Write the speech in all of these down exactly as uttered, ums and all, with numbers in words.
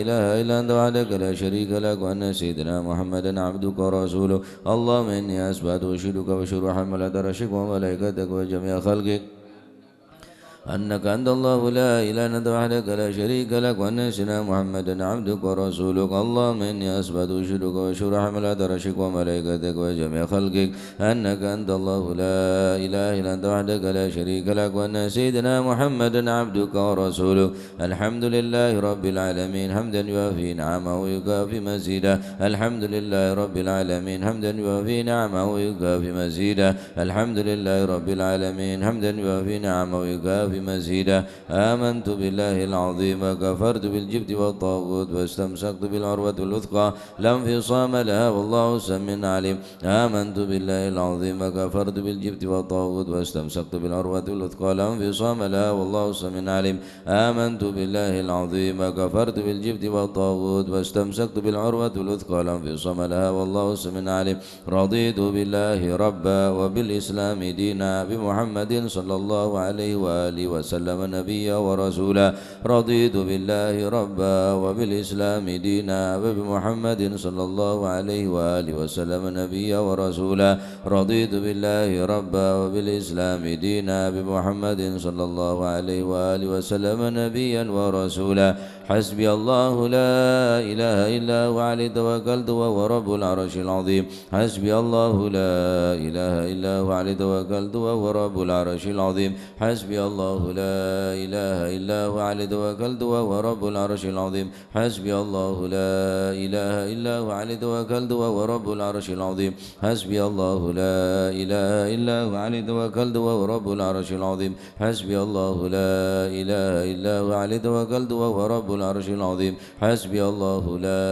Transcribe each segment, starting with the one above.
إله إلا أنت وحدك لا شريك لك، وأن سيدنا محمدا عبدك ورسولك. اللهم إني أسبحت أشهدك بشروح حملة عرشك وملائكتك وجميع خلقك، أنك أنت الله لا إله إلا أنت وحدك لا شريك لك، وأن سيدنا محمدا عبدك ورسولك. اللهم إني أسبحت أشهدك بشروح حملة عرشك وملائكتك وجميع خلقك، أنك أنت الله لا إله إلا أنت وحدك لا شريك لك، وأن سيدنا محمدا عبدك ورسولك. الحمد لله رب العالمين، حمدا يوافي نعمه ويكافئ مزيده. الحمد لله رب العالمين، حمدا يوافي نعمه ويكافئ مزيده. الحمد لله رب العالمين، حمدا يوافي نعمه ويكافئ مزيده. آمنت بالله العظيم وكفرت بالجبت والطاغوت واستمسكت بالعروة الوثقى لا انفصام لها والله سميع عليم. آمنت بالله العظيم وكفرت بالجبت والطاغوت واستمسكت بالعروة الوثقى لا انفصام لها والله سميع عليم. آمنت بالله العظيم وكفرت بالجبت والطاغوت واستمسكت بالعروة الوثقى لا انفصام لها والله سميع عليم. رضيت بالله ربا وبالإسلام دينا بمحمد صلى الله عليه وآله وسلم نبيا ورسولا. رضيت بالله ربا وبالإسلام دينا وبمحمد صلى الله عليه وآله وسلم نبيا ورسولا. رضيت بالله ربا وبالإسلام دينا بمحمد صلى الله عليه وآله وسلم نبيا ورسولا. حسبي الله لا إله إلا هو عليه توكلت وهو رب العرش العظيم. حسبي الله لا إله إلا هو عليه توكلت وهو رب العرش العظيم. حسبي الله لا إله إلا هو عليه توكلت وهو رب العرش العظيم. حسبي الله لا إله إلا هو عليه توكلت وهو رب العرش العظيم. حسبي الله لا إله إلا هو عليه توكلت وهو رب العرش العظيم. حسبي الله لا إله إلا هو عليه توكلت وهو رب العرش العظيم. حسبي الله لا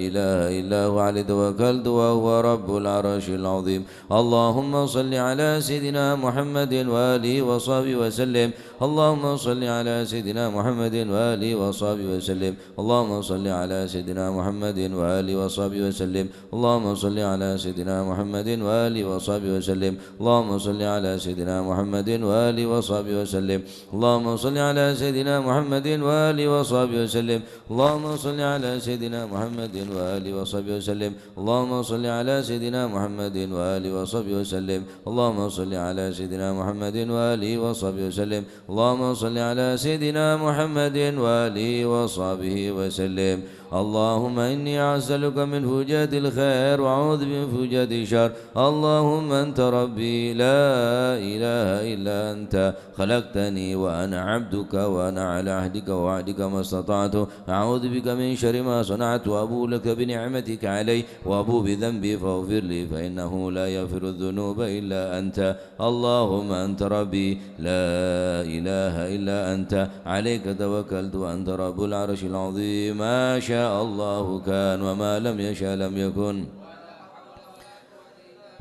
إله إلا هو عليه توكلت وهو رب العرش العظيم. اللهم صل على سيدنا محمد وآله وصحبه وسلم. اللهم صل على سيدنا محمد وآله وصحبه وسلم. اللهم صل على سيدنا محمد وآله وصحبه وسلم. اللهم صل على سيدنا محمد وآله وصحبه وسلم. اللهم صل على سيدنا محمد وآله وصحبه وسلم. اللهم صل على سيدنا محمد وآله وصحبه وسلم. اللهم صل على سيدنا محمد وآله وصحبه وسلم. اللهم صل على سيدنا محمد وآله وصحبه وسلم. اللهم صل على سيدنا محمد وآله وصحبه وسلم. اللهم صل على سيدنا محمد وآله وصحبه وسلم. اللهم إني أسألك من فوجات الخير وأعوذ بك من فوجات الشر. اللهم أنت ربي لا إله إلا أنت، خلقتني وأنا عبدك وأنا على عهدك ووعدك ما استطعت. أعوذ بك من شر ما صنعت وأبوء لك بنعمتك علي وأبوء بذنبي فاغفر لي فإنه لا يغفر الذنوب إلا أنت. اللهم أنت ربي لا إله إلا أنت، عليك توكلت وأنت رب العرش العظيم. ما شاء الله كان وما لم يشأ لم يكن.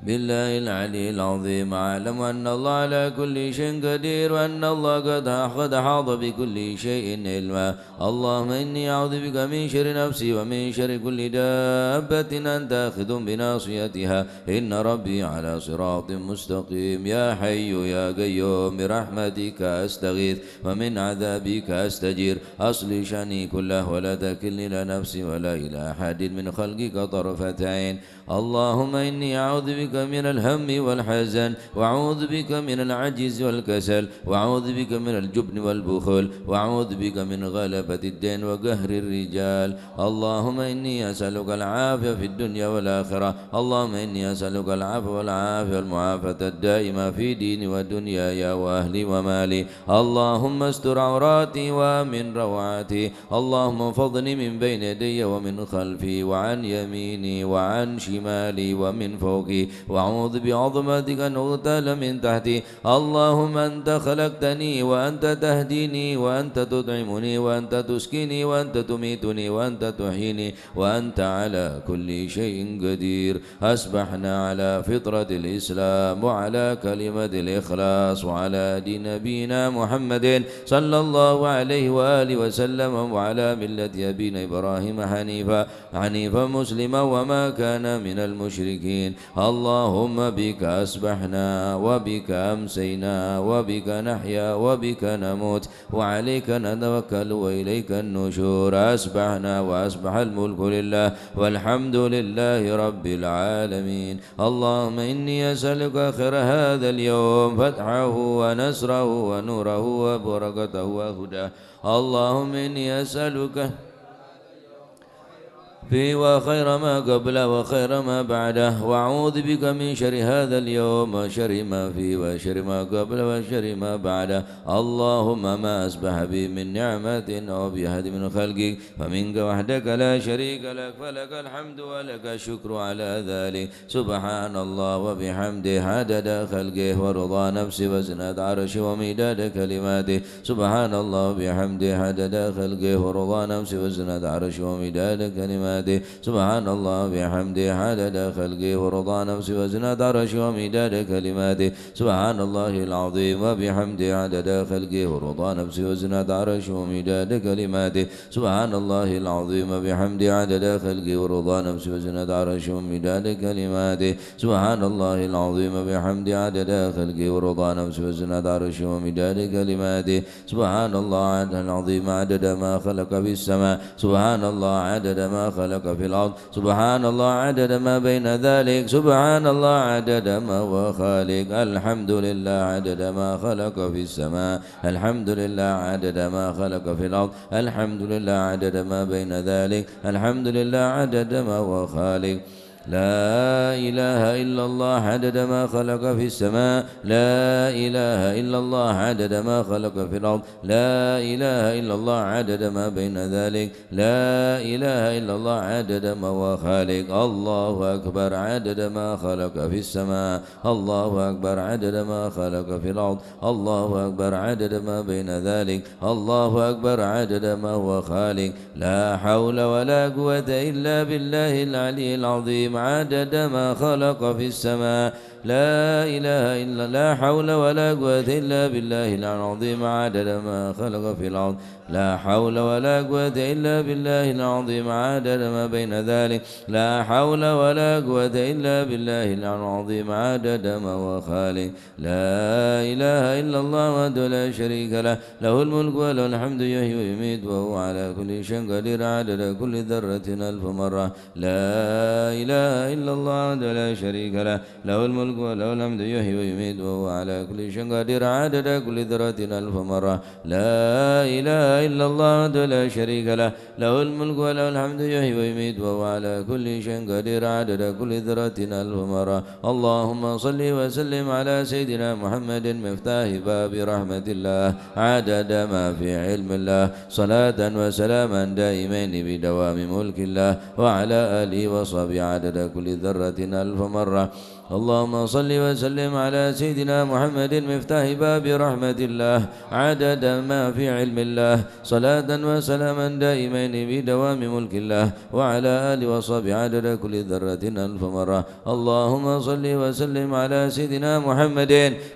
بالله العلي العظيم. أعلم أن الله على كل شيء قدير، وأن الله قد، قد أحاط بكل شيء علما. اللهم إني أعوذ بك من شر نفسي ومن شر كل دابة أنت آخذ بناصيتها، إن ربي على صراط مستقيم. يا حي يا قيوم برحمتك أستغيث ومن عذابك أستجير. أصلح شأني كله ولا تكلني إلى نفسي ولا إلى أحد من خلقك طرفة عين. اللهم إني أعوذ بك من الهم والحزن، وأعوذ بك من العجز والكسل، وأعوذ بك من الجبن والبخل، وأعوذ بك من غلبة الدين وقهر الرجال. اللهم إني أسألك العافية في الدنيا والآخرة. اللهم إني أسألك العفو والعافية والمعافاة الدائمة في ديني ودنياي وأهلي ومالي. اللهم استر عوراتي وآمن روعاتي. اللهم احفظني من بين يدي ومن خلفي وعن يميني وعن شمالي ومن فوقي، وأعوذ بعظمتك أن أغتال من تحتي. اللهم أنت خلقتني وأنت تهديني وأنت تطعمني وأنت تسقيني وأنت تميتني وأنت تحييني وأنت على كل شيء قدير. أصبحنا على فطرة الإسلام وعلى كلمة الإخلاص وعلى دين نبينا محمد صلى الله عليه وآله وسلم وعلى ملة أبينا إبراهيم حنيفا، حنيفا مسلما وما كان من المشركين. اللهم اللهم بك أصبحنا وبك أمسينا وبك نحيا وبك نموت وعليك نتوكل وإليك النشور. أصبحنا وأصبح الملك لله والحمد لله رب العالمين. اللهم إني أسألك خير هذا اليوم، فتحه ونصره ونوره وبركته وهداه. اللهم إني أسألك فيه وخير ما قبله وخير ما بعده، وأعوذ بك من شر هذا اليوم وشر ما فيه وشر ما قبله وشر ما بعده. اللهم ما أصبح بي من نعمة أو بأحد من خلقك فمنك وحدك لا شريك لك، فلك الحمد ولك الشكر على ذلك. سبحان الله وبحمده عدد خلقه ورضا نفسه وزنة عرشه ومداد كلماته. سبحان الله وبحمده عدد خلقه ورضا نفسه وزنة عرشه ومداد كلماته. سبحان الله وبحمده عدد خلقه ورضا نفسه وزنة عرشه ومداد كلماته. سبحان الله العظيم وبحمده عدد خلقه ورضا نفسه وزنة عرشه ومداد كلماته. سبحان الله العظيم وبحمده عدد خلقه ورضا نفسه وزنة عرشه ومداد كلماته. سبحان الله العظيم وبحمده عدد خلقه ورضا نفسه وزنة عرشه ومداد كلماته. سبحان الله العظيم عدد ما خلق في السماء. سبحان الله عدد ما خلق في الأرض. سبحان الله عدد ما بين ذلك. سبحان الله عدد ما هو خالق. الحمد لله عدد ما خلق في السماء. الحمد لله عدد ما خلق في الأرض. الحمد لله عدد ما بين ذلك. الحمد لله عدد ما هو خالق. لا إله إلا الله عدد ما خلق في السماء. لا إله إلا الله عدد ما خلق في الأرض. لا إله إلا الله عدد ما بين ذلك. لا إله إلا الله عدد ما هو خالق. الله أكبر عدد ما خلق في السماء. الله أكبر عدد ما خلق في الأرض. الله أكبر عدد ما بين ذلك. الله أكبر عدد ما هو خالق. لا حول ولا قوة إلا بالله العلي العظيم عدد ما خلق في السماء. لا إله إلا، لا حول ولا قوة إلا بالله العلي العظيم عدد ما خلق في الأرض. لا حول ولا قوة إلا بالله العظيم عدد ما بين ذلك. لا حول ولا قوة إلا بالله العلي العظيم عدد ما هو خالق. لا إله إلا الله وحده لا شريك له، له الملك وله الحمد يحيي ويميت وهو على كل شيء قدير عدد كل ذرة ألف مرة. لا إله إلا الله وحده لا شريك له، له الملك وله الحمد يحيي ويميت وهو على كل شيء قدير عدد كل ذرة ألف مرة. لا إله إلا الله وحده لا شريك له، له الملك وله الحمد يحيي ويميت وهو على كل شيء قدير عدد كل ذرة ألف مرة. اللهم صل وسلم على سيدنا محمد مفتاح باب رحمة الله عدد ما في علم الله، صلاة وسلاما دائمين بدوام ملك الله، وعلى آله وصحبه عدد كل ذرة ألف مرة. اللهم صل وسلم على سيدنا محمد مفتاح باب رحمة الله عدد ما في علم الله، صلاة وسلاما دائمين بدوام ملك الله، وعلى آله وصحبه عدد كل ذرة ألف مرة. اللهم صل وسلم على سيدنا محمد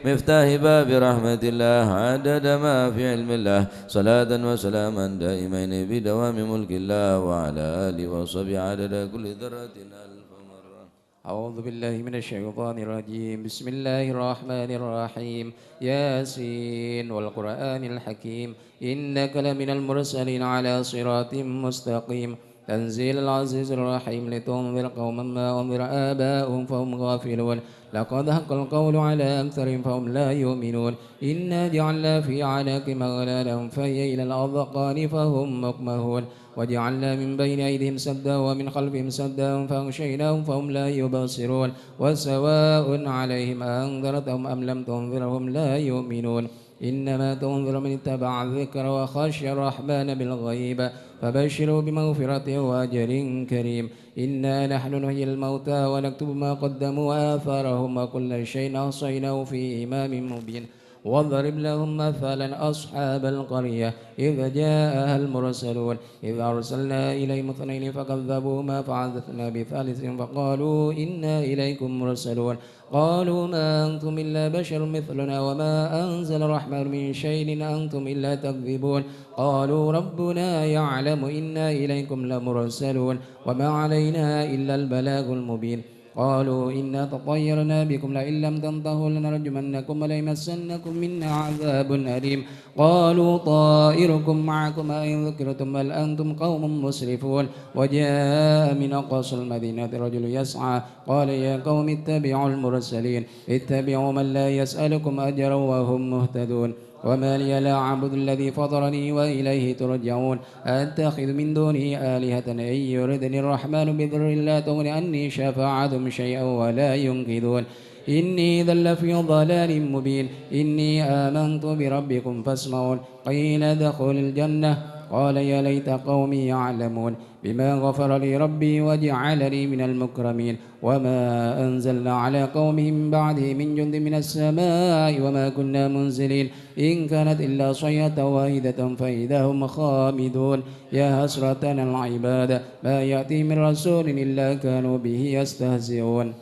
مفتاح باب رحمة الله عدد ما في علم الله، صلاة وسلاما دائمين بدوام ملك الله، وعلى آله وصحبه عدد كل ذرة ألف مرة. أعوذ بالله من الشيطان الرجيم. بسم الله الرحمن الرحيم. ياسين والقرآن الحكيم. إنك لمن المرسلين على صراط مستقيم. تنزيل العزيز الرحيم. لتنذر قوما ما أنذر آباؤهم فهم غافلون. لقد حق القول على أكثرهم فهم لا يؤمنون. إنا جعلنا في أعناقهم أغلالا فهي إلى الأذقان فهم مقمحون. وجعلنا من بين أيديهم سدا ومن خلفهم سدا فأغشيناهم فهم لا يبصرون. وسواء عليهم أأنذرتهم أم لم تنذرهم لا يؤمنون. إنما تنذر من اتبع الذكر وخشي الرحمن بالغيب فبشره بمغفرة وأجر كريم. إنا نحن نحيي الموتى ونكتب ما قدموا وآثارهم وكل شيء أحصيناه في إمام مبين. واضرب لهم مثلا أصحاب القرية إذ جاءها المرسلون إذ أرسلنا إليهم اثنين فكذبوهما فعززنا بثالث فقالوا إنا إليكم مرسلون. قالوا ما أنتم إلا بشر مثلنا وما أنزل الرحمن من شيء إن أنتم إلا تكذبون. قالوا ربنا يعلم إنا إليكم لمرسلون وما علينا إلا البلاغ المبين. قالوا إنا تطيرنا بكم لئن لم تنتهوا لنرجمنكم وليمسنكم منا عذاب أليم. قالوا طائركم معكم أئن ذكرتم بل أنتم قوم مسرفون. وجاء من أقصى المدينة رجل يسعى قال يا قوم اتبعوا المرسلين اتبعوا من لا يسألكم أجرا وهم مهتدون. وما لي لا أعبد الذي فطرني وإليه ترجعون. أأتخذ من دونه آلهة إن يردني الرحمن بضر لا تغن عني شفاعتهم شيئا ولا ينقذون. إني إذا لفي ضلال مبين. إني آمنت بربكم فاسمعون. قيل ادخل الجنة. قال يا ليت قومي يعلمون. بما غفر لي ربي وجعلني من المكرمين. وما أنزلنا على قومه من بعده من جند من السماء وما كنا منزلين. إن كانت إلا صيحة واحدة فإذا هم خامدون. يا حسرة على العباد ما يأتيهم من رسول إلا كانوا به يستهزئون.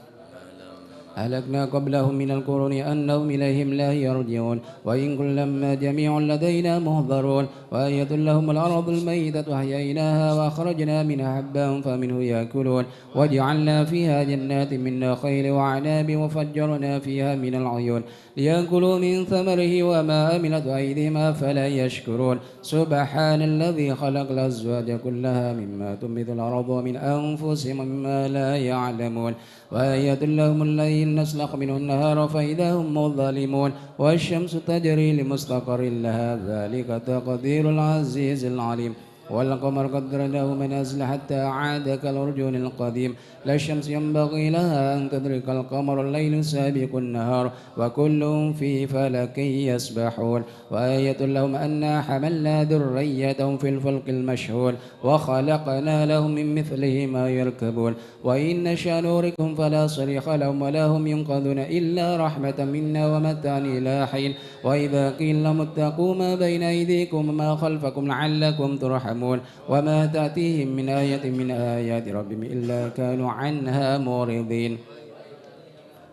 أهلكنا قبلهم من القرون أنهم إليهم لا يرجعون. وإن كلا لما جميع لدينا محضرون. وأية لهم الأرض الميتة أحييناها وأخرجنا منها حبا فمنه يأكلون. وجعلنا فيها جنات من نخيل وأعناب وفجرنا فيها من العيون ليأكلوا من ثمره وما عملته أيديهم أفلا يشكرون. سبحان الذي خلق الأزواج كلها مما تنبت الأرض ومن أنفسهم ومما لا يعلمون. وآية لهم الليل نسلخ منه النهار فإذا هم مظلمون. والشمس تجري لمستقر لها ذلك تقدير العزيز العليم. والقمر قدرناه منازل حتى عاد كالعرجون القديم. لا الشمس ينبغي لها أن تدرك القمر الليل سابق النهار وكل في فلك يسبحون. وآية لهم أنا حملنا ذريتهم في الفلك المشحون وخلقنا لهم من مثله ما يركبون وإن نشأ نغرقهم فلا صريخ لهم ولا هم ينقذون إلا رحمة منا ومتاعا إلى حين. وإذا قيل لهم اتقوا ما بين أيديكم وما خلفكم لعلكم ترحمون. وما تأتيهم من آية من آيات ربهم إلا كانوا عنها معرضين.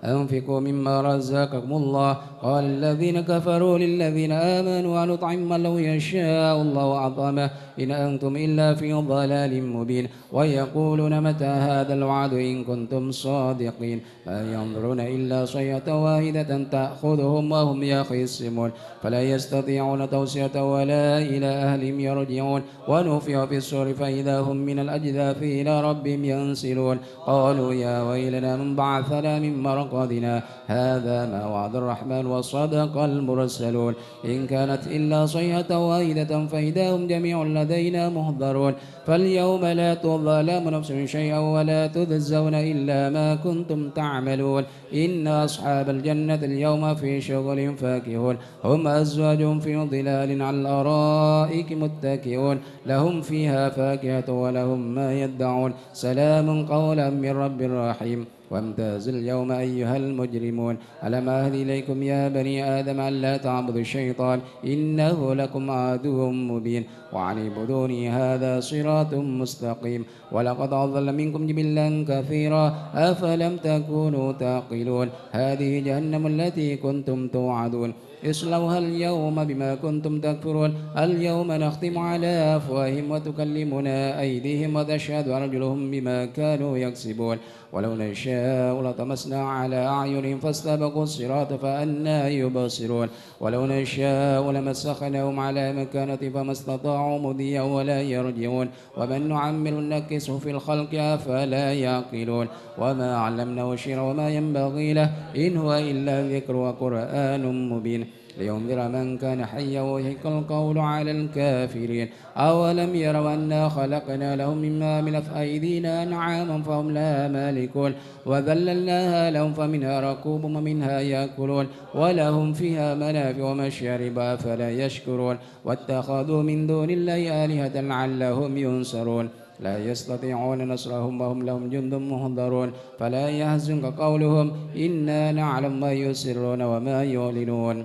أنفقوا مما رزقكم الله. قال الذين كفروا للذين آمنوا أنطعم من لو يشاء الله أطعمه إن أنتم إلا في ضلال مبين. ويقولون متى هذا الوعد إن كنتم صادقين. ما ينظرون إلا صيحة واحدة تأخذهم وهم يخصمون. فلا يستطيعون توصية ولا إلى أهلهم يرجعون. ونفخ في الصور فإذا هم من الأجداث إلى ربهم ينسلون. قالوا يا ويلنا من بعثنا من مرقدنا. هذا ما وعد الرحمن وصدق المرسلون. إن كانت إلا صيحة واحدة فإذا هم جميع لدينا محضرون. فاليوم لا تظلم نفس شيئا ولا تجزون إلا ما كنتم تعملون. إن أصحاب الجنة اليوم في شغل فاكهون. هم وأزواجهم في ظلال على الأرائك متكئون. لهم فيها فاكهة ولهم ما يدعون. سلام قولا من رب رحيم. وامتازوا اليوم أيها المجرمون. ألم أعهد إليكم يا بني آدم ألا تعبدوا الشيطان إنه لكم عدو مبين. وأن اعبدوني هذا صراط مستقيم. ولقد أضل منكم جبلا كثيرا أفلم تكونوا تعقلون. هذه جهنم التي كنتم توعدون. اصلوها اليوم بما كنتم تكفرون. اليوم نختم على أفواههم وتكلمنا أيديهم وتشهد أرجلهم بما كانوا يكسبون. ولو نشاء لطمسنا على أعينهم فاستبقوا الصراط فأنى يبصرون. ولو نشاء لمسخناهم على مكانتهم فما استطاعوا مضيا ولا يرجعون. ومن نعمره ننكسه في الخلق أفلا يعقلون. وما علمناه الشعر وما ينبغي له إن هو إلا ذكر وقرآن مبين. لينذر من كان حيا ويحق القول على الكافرين. أولم يروا أنا خلقنا لهم مما عملت أيدينا أنعاما فهم لها مالكون. وذللناها لهم فمنها ركوبهم ومنها يأكلون. ولهم فيها منافع ومشارب أفلا يشكرون. واتخذوا من دون الله آلهة لعلهم ينصرون. لا يستطيعون نصرهم وهم لهم جند محضرون. فلا يحزنك قولهم إنا نعلم ما يسرون وما يعلنون.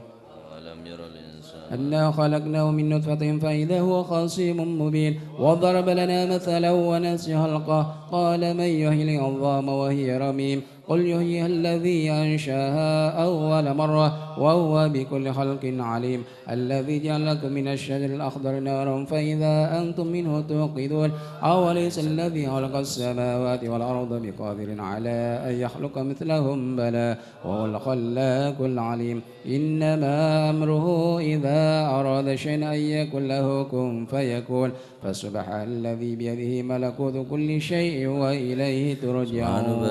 أولم ير الإنسان أنا خلقناه من نطفة فإذا هو خصيم مبين. وضرب لنا مثلا ونسي خلقه قال من يحيي العظام وهي رميم. قل يحييها الذي أنشأها أول مرة وهو بكل خلق عليم. الذي جعل لكم من الشجر الأخضر نارا فإذا أنتم منه توقدون. أوليس الذي خلق السماوات والأرض بقادر على أن يخلق مثلهم؟ بلى وهو الخلاق العليم. إنما أمره إذا أراد شيئا أن يقول له كن فيكون. فسبحان الذي بيده ملكوت كل شيء وإليه ترجعون. آمين.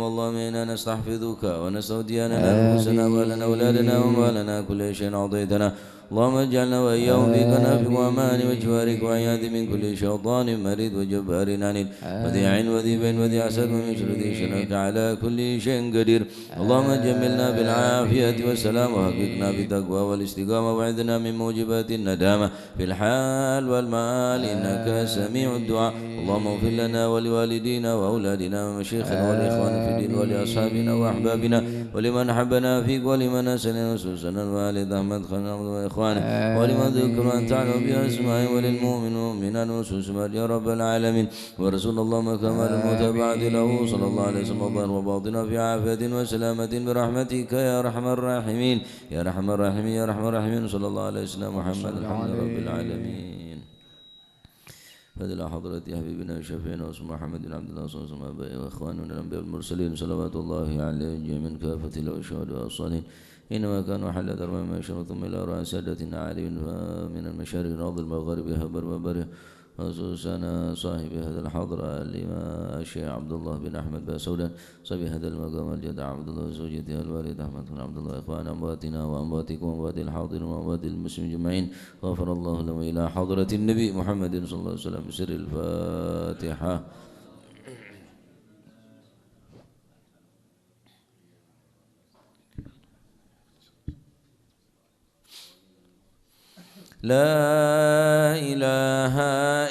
اللهم إنا نستحفظك ونستودعك أنفسنا وأهلنا وأولادنا وأموالنا كل شيء أعطيتنا. اللهم اجعلنا وإياهم في كنفك وأمانك وجوارك وعياذك من كل شيطان مريد وجبار عنيد وذي عين وذي بين وذي حسد ومن شر ذي شر إنك على كل شيء قدير. اللهم جملنا بالعافية والسلام وحققنا بالتقوى والاستقامة وأعذنا من موجبات الندامة في الحال والمآل إنك سميع الدعاء. اللهم اغفر لنا ولوالدينا وأولادنا ومشايخنا والإخوان في الدين ولأصحابنا وأحبابنا ولمن أحبنا فيك ولمن أحسن إلينا خصوصا وآل أحمد خان عبد الله وإخوانه ولمن ذكر أنت أعلم بأسمائهم وللمؤمنين والمؤمنات خصوصا يا رب العالمين. ورسول اللهم كما المتابعة له صلى الله عليه وسلم ظاهرا وباطنا في عافية وسلامة برحمتك يا أرحم الراحمين. يا أرحم الراحمين، يا أرحم الراحمين، صلى الله عليه وسلم محمد، الحمد لله رب العالمين. فضل حضرة حبيبنا وشفيعنا وأسوتنا محمد بن عبد الله صلى الله عليه وسلم، آبائه وإخوانه من الأنبياء والمرسلين، صلوات الله عليهم جميعا، كافة الأولياء والشهداء والصالحين، حينما كانوا حال درب المحشر ثم إلى رأس سادتنا عالم من المشارق أرض المغارب، حبر وبر، خصوصا صاحب هذه الحضرة الإمام الشيخ عبد الله بن أحمد بن سعود، صاحب هذا المقام الجد عبد الله وزوجته الوالد أحمد بن عبد الله، إخوان أمواتنا وأمواتكم وأموات الحاضرين وأموات المسلمين أجمعين، غفر الله لهم إلى حضرة النبي محمد صلى الله عليه وسلم بسر الفاتحة. لا إله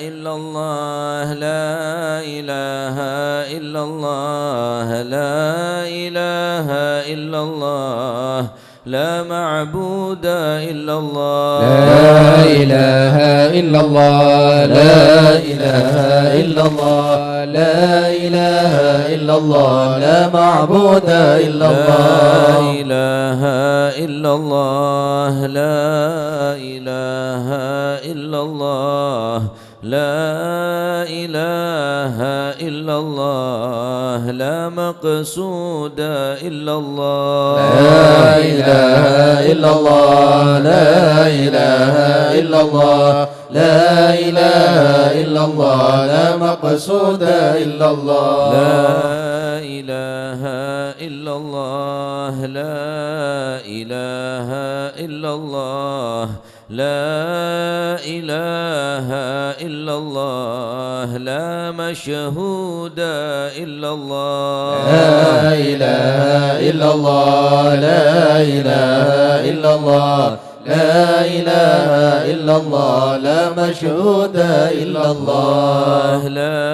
إلا الله، لا إله إلا الله، لا إله إلا الله، لا معبود إلا الله. لا إله إلا الله، لا إله إلا الله، لا إله إلا الله، لا معبود إلا الله. لا إله إلا الله، لا إله إلا الله، لا إله إلا الله، لا مقصود إلا الله. لا إله إلا الله، لا إله إلا الله، لا إله إلا الله، لا مقصود إلا الله. لا إله إلا الله، لا إله إلا الله، لا إله إلا الله، لا مشهود إلا الله. لا إله إلا الله، لا إله إلا الله، لا إله إلا الله، لا مشهود إلا الله. لا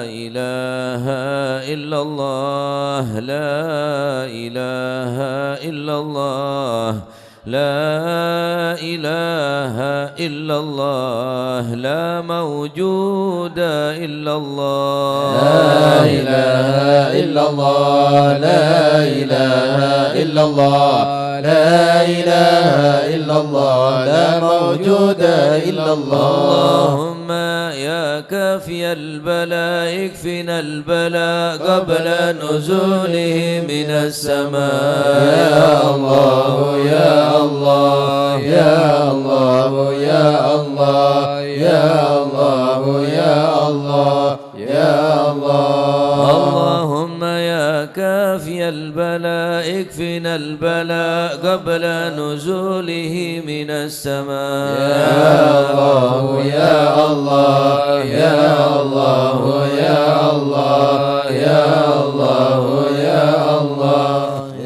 إله إلا الله، لا إله إلا الله، لا إله إلا الله، لا موجود إلا الله. لا إله إلا الله، لا إله إلا الله، لا إله إلا الله، لا موجود إلا الله. اللهم يا كافي البلاء، اكفنا البلاء قبل نزوله من السماء. يا الله، يا الله، يا الله، يا الله، يا الله، يا الله، يا الله. اللهم يا كافي البلاء، اكفنا البلاء قبل نزوله من السماء. يا الله، يا الله، يا الله، يا الله، يا الله، يا الله،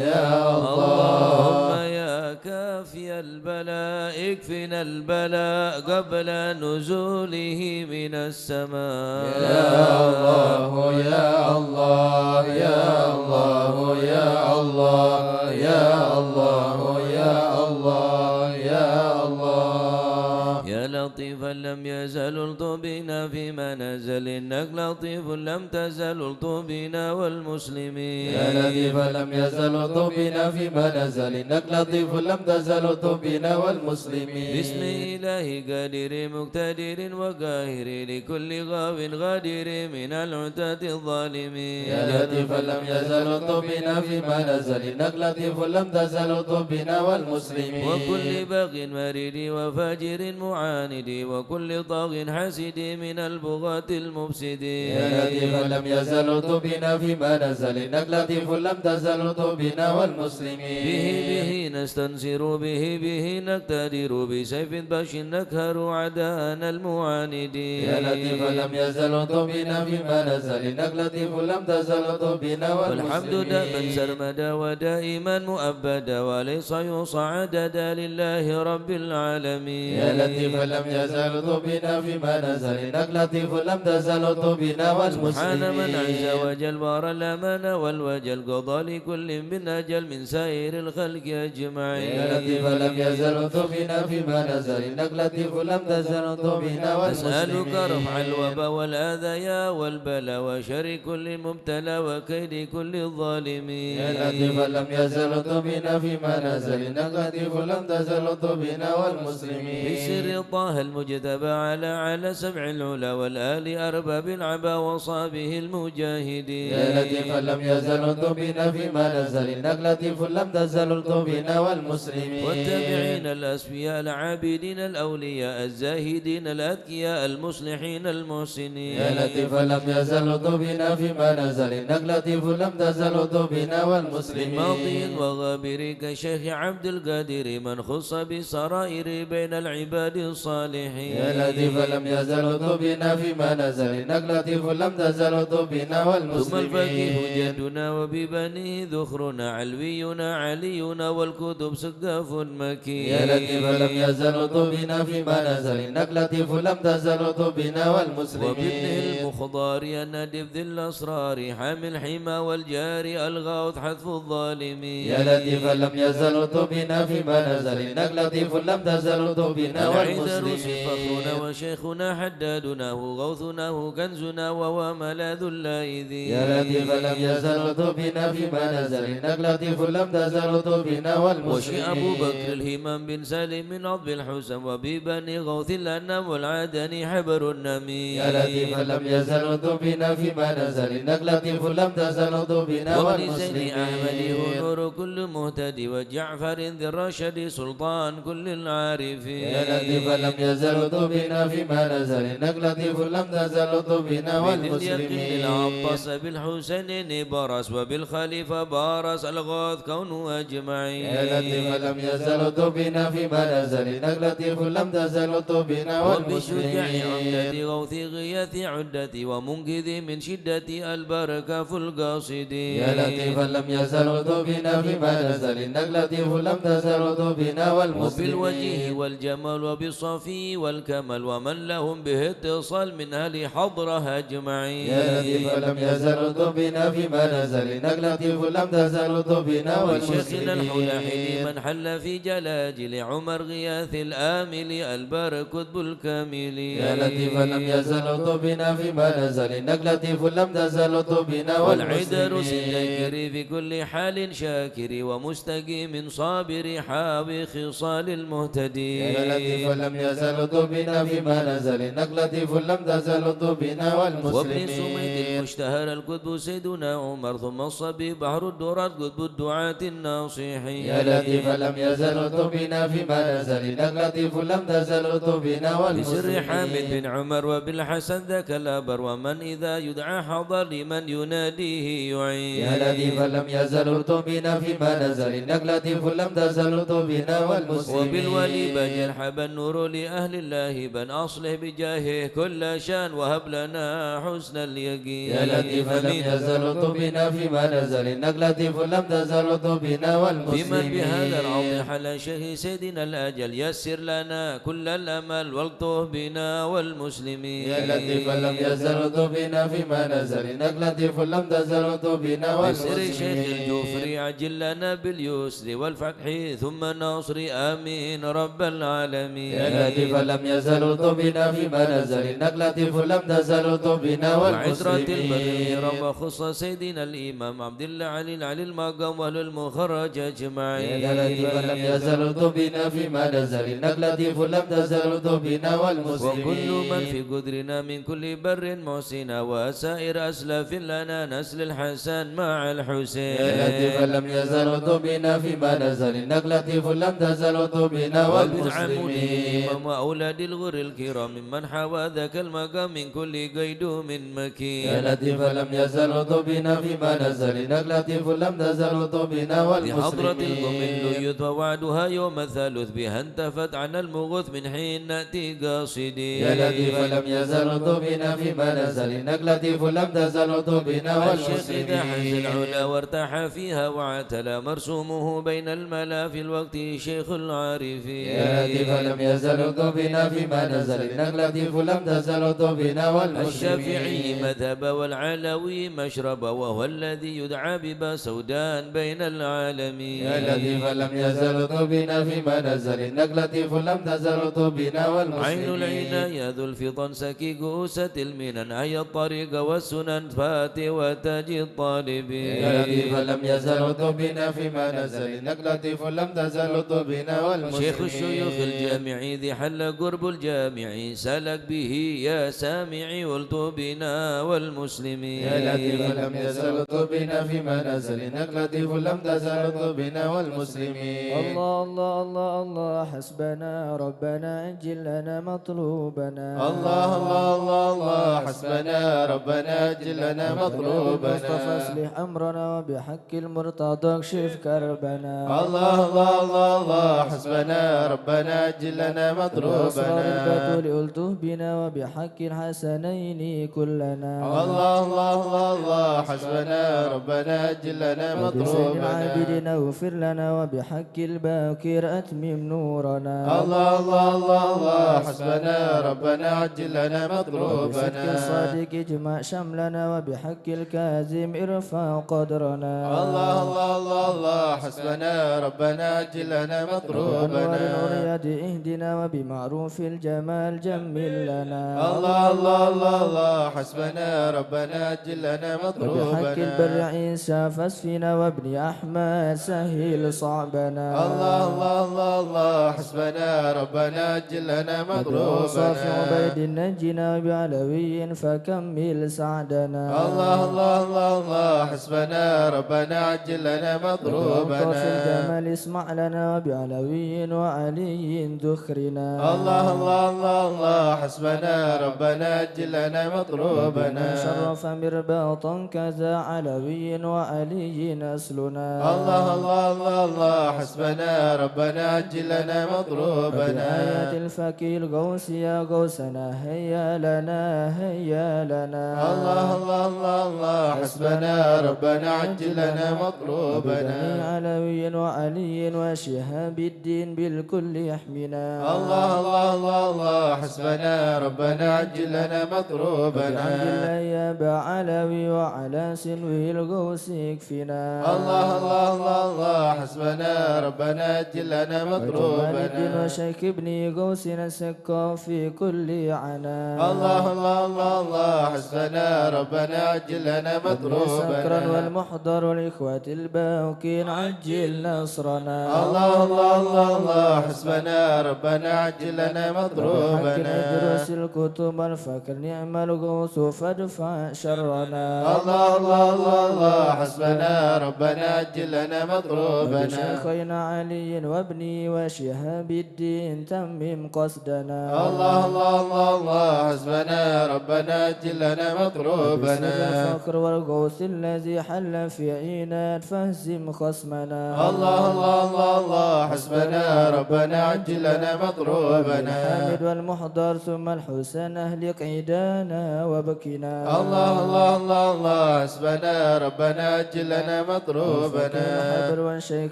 يا الله. اللهم يا كافي البلاء، اكفنا البلاء قبل نزوله من السماء. يا الله، يا الله، يا الله، يا الله، يا الله، يا الله، يا الله. لطيفا لم يزل الطف بنا فيما نزل، إنك لطيف لم تزل الطف بنا والمسلمين. يا لطيفا لم يزل الطف بنا فيما نزل، إنك لطيف لم تزل الطف بنا والمسلمين. باسم إله قادر مقتدر وقاهر لكل غاو غادر من العتاة الظالمين. يا لطيفا لم يزل الطف بنا فيما نزل، إنك لطيف لم تزل الطف بنا والمسلمين. وكل باغ مريد وفاجر معاند، وكل طاغ حاسد من البغاة المفسدين. يا لطيفا لم يزل الطف بنا فيما نزل، إنك لطيف لم تزل الطف بنا والمسلمين. به به نستنصر، به به نقتدر، بسيف بطش نقهر أعداءنا المعاندين. يا لطيفا لم يزل الطف بنا فيما نزل، إنك لطيف لم تزل الطف بنا والمسلمين. والحمد دأبا سرمدا ودائما مؤبدا، وليس يحصى عددا، لله رب العالمين. يا لطيفا لم يزل الطف بنا فيما نزل، إنك لطيف لم تزل الطف بنا والمسلمين. سبحان من عز وجل وراء الأمانة والوجل، قضى لكل بالأجل من سائر الخلق أجمعين. يا لطيفا لم يزل الطف بنا فيما نزل، إنك لطيف لم تزل الطف بنا والمسلمين. نسألك رفع الوبا والأذى والبلا وشر كل مبتلى وكيد كل ظالم. يا لطيفا لم يزل الطف بنا فيما نزل، إنك لطيف لم تزل الطف بنا والمسلمين. بسر طه المجتبى على على سبع العلا والآل أرباب العبا وصحبه المجاهدين. يا لطيفا لم يزل الطف بنا فيما نزل، إنك لطيف لم تزل الطف بنا والمسلمين. والتابعين الأصفياء العابدين الأولياء الزاهدين الأتقياء المصلحين المحسنين. يا لطيفا لم يزل الطف بنا فيما نزل، إنك لطيف لم تزل الطف بنا والمسلمين. ماضي وغابر كالشيخ عبد القادر، من خص بالسرائر بين العباد الصالحين. يا لطيفا لم يزل الطف بنا فيما نزل، إنك لطيف لم تزل الطف بنا والمسلمين. ثم الفقيه جدنا وببنيه ذخرنا علوينا علينا والكتب سقاف مكين. يا لطيفا لم يزل الطف بنا فيما نزل، إنك لطيف لم تزل الطف بنا والمسلمين. وبابنه المخضار الندب ذي الأسرار حامي الحمى والجار الغوث حتف الظالمين. يا لطيفا لم يزل الطف بنا فيما نزل، إنك لطيف لم تزل الطف بنا والمسلمين. فخرنا وشيخنا حدادنا هو غوثنا هو كنزنا وهو ملاذ اللاذين. يا لطيفا لم يزل الطف بنا فيما نزل، إنك لطيف لم تزل الطف بنا والمسلمين. وشي أبو بكر الهمام بن سالم من عضب الحسن وببني غوث الأنام والعدني حبر النميم. يا لطيفا لم يزل الطف بنا فيما نزل، إنك لطيف لم تزل الطف بنا والمسلمين. أحمد هو نور كل مهتدي وجعفر ذي الرشد سلطان كل العارفين. يا لطيفا لم يزل الطف بنا فيما نزل، إنك لطيف لم تزل الطف بنا والمسلمين. العباس بالحسين برس وبالخليفة برس الغوث كونه أجمعين. يا لطيفا لم يزل الطف بنا فيما نزل، إنك لطيف لم تزل الطف بنا والمسلمين. وبالشجاع عمدة غوث غياث عدتي ومنقذي من شدة البركة في القاصدين. يا لطيفا لم يزل الطف بنا فيما نزل، إنك لطيف لم تزل الطف بنا والمسلمين. وبالوجه والجمال وبالصفي والكمال ومن لهم به اتصال من أهل حضرة أجمعين. يا لطيفا لم يزل الطف بنا فيما نزل، إنك لطيف لم تزل الطف بنا والمسلمين. الحلحل من حل في جلاجل عمر غياث الآمل البر قطب الكامل. يا لطيفا لم يزل الطف بنا فيما نزل، إنك لطيف لم تزل الطف بنا والمسلمين. والعذر سندكري في كل حال شاكر ومستقيم صابر حاوي خصال المهتدين. يا لطيفا لم يزل الطف بنا فيما نزل، إنك لطيف لم تزل الطف بنا والمسلمين. وابن سميد المشتهر القطب سيدنا عمر ثم الصبي بحر الدرر قطب الدعاة الناصحين. يا لطيفا لم يزل الطف بنا فيما نزل، إنك لطيف لم تزل الطف بنا والمسلمين. بسر حامد بن عمر وبالحسن ذاك الأبر ومن إذا يدعى حضر لمن يناديه يعين. يا لطيفا لم يزل الطف بنا فيما نزل، إنك لطيف لم تزل الطف بنا والمسلمين. وبالولي بجل حبى النور لأهل الله بن أصلح بجاهه كل شان وهب لنا حسن اليقين. يا لطيفا لم يزل الطف بنا فيما نزل، إنك لطيف لم تزل الطف بنا والمسلمين. فيمن بهذا العرض حل شيخ سيدنا الأجل يسر لنا كل الأمل والطف بنا والمسلمين. يا لطيفا لم يزل الطف بنا فيما نزل، إنك لطيف لم تزل الطف بنا والمسلمين. بسر شيخ الجفري عجل لنا باليسر والفتح ثم النصر، آمين رب العالمين. يا يا لطيفا لم يزل الطف بنا فيما نزل، إنك لطيف لم تزل الطف بنا وعترة والمسلمين. البرية رب خص سيدنا الإمام عبد الله علي العلي المقام وأهل المخرج أجمعين. يا لطيفا لم يزل الطف بنا فيما نزل، إنك لطيف لم تزل الطف بنا والمسلمين. وكل من في قدرنا من كل بر محسنا وسائر أسلاف لنا نسل الحسن مع الحسين. يا لطيفا لم يزل الطف بنا فيما نزل، إنك لطيف لم تزل الطف بنا والمسلمين. وبالعمود الإمام وأولاد الغر الكرام ممن حوى ذاك المقام من كل قيدوم مكين. يا لطيفا لم يزل الطف بنا فيما نزل، إنك لطيف لم تزل الطف بنا والمسلمين. بحضرة القم اللي يتبع وعدها يوم الثالث بها انتفت عن المغوث من حين نأتي قاصدين. يا لطيفا لم يزل الطف بنا فيما نزل، إنك لطيف لم تزل الطف بنا والمسلمين. الشيخ إذا حاز العلا وارتاح فيها واعتلى مرسومه بين الملا في الوقت شيخ العارفين. يا لطيفا لم يزل الطف بنا فيما نزل، إنك لطيف لم تزل الطف بنا والمسلمين. الشافعي مذهبا والعلوي مشربا وهو الذي يدعى ببا سودان بين العالمين. يا لطيفا لم يزل الطف بنا فيما نزل، إنك لطيف لم تزل الطف بنا والمسلمين. عين العناية ذو الفطن سكي كؤوس المنن أي الطريق والسنن فات وتاج الطالبين. يا لطيفا لم يزل الطف بنا فيما نزل، إنك لطيف لم تزل الطف بنا والمسلمين. شيخ الشيوخ الجامعي ذي حل قرب الجامعي سلك به يا سامعي والطف بنا والمسلمين. يا لطيفا لم يزل الطف بنا فيما نزل، إنك لطيف لم تزل الطف بنا والمسلمين. الله، الله، الله، الله، حسبنا ربنا، عجل لنا مطلوبنا. الله، الله، الله، الله، حسبنا ربنا، عجل لنا مطلوبنا. بالمصطفى أصلح أمرنا، وبحق المرتضى اكشف كربنا. الله، الله، الله، الله، حسبنا ربنا، عجل لنا مطلوبنا. بأسرار البتول الطف بنا، وبحق الحسنين كلنا. الله، الله، الله، الله، حسبنا ربنا، عجل لنا مطلوبنا. وبزين العابدين اغفر لنا، وبحق الباقر أتمم نورنا. الله، الله، الله، الله، حسبنا ربنا، عجل لنا مطلوبنا. وبصدق الصادق اجمع شملنا، وبحق الكاظم ارفع قدرنا. الله، الله، الله، الله، حسبنا ربنا، عجل لنا مطلوبنا. وبأنوار العرياض اهدنا، وبمعروف الجمال جمل لنا. الله، الله، الله، الله، حسبنا ربنا، عجل لنا مطلوبنا. وبحق البر عيسى فاصفنا، وابن أحمد سهل صعبنا. الله، الله، الله، الله، حسبنا ربنا، عجل لنا مطلوبنا. وبأوصاف عبيد نجنا، وبعلوي فكمل سعدنا. الله، الله، الله، الله، حسبنا ربنا، عجل لنا مطلوبنا. وبأوصاف الجمال اسمع لنا، وبعلوي وعلي ذخرنا. الله، الله، الله، الله، حسبنا ربنا، عجل لنا مطلوبنا. وبمن شرف مرباطا كذا علوي وعلي أصلنا. الله، الله، الله، الله، حسبنا ربنا، عجل لنا مطلوبنا. وبآيات الفقيه الغوث يا غوثنا، هيا لنا، هيا لنا. الله، الله، الله، الله، حسبنا ربنا، عجل لنا مطلوبنا. وبدم علوي وعلي وشهاب الدين بالكل يحمنا. الله، الله، الله، الله، حسبنا ربنا، عجل لنا مطلوبنا. وبعبد الله يا أبا علوي وعلى سنوه الغوث اكفنا. الله، الله، الله، الله، حسبنا ربنا، عجل لنا مطلوبنا. وجمال الدين وشيخ ابن غوثنا السقاف في كل عنا. الله، الله، الله، الله، حسبنا ربنا، عجل لنا مطلوبنا. سكران والمحضر والإخوة الباقين عجل نصرنا. الله، الله، الله، الله، حسبنا ربنا، عجل لنا مطلوبنا. وبحق الإدريس الكتب والفقر نعم الغوث فادفع شرنا. الله، الله، الله، الله، حسبنا ربنا، عجل لنا مطلوبنا. وبشيخنا علي وابنه وشهاب الدين تمم قصدنا. الله، الله، الله، الله، حسبنا ربنا، عجل لنا مطلوبنا. وبسر الفقر والغوث الذي حل في عينات فاهزم خصمنا. الله، الله، الله، الله، حسبنا ربنا، عجل لنا مطلوبنا. وبالحامد والمحضر ثم الحسين أهلك عيدنا وابكنا. الله، الله، الله، الله، حسبنا ربنا، عجل لنا مطلوبنا. وبالحبر والشيخ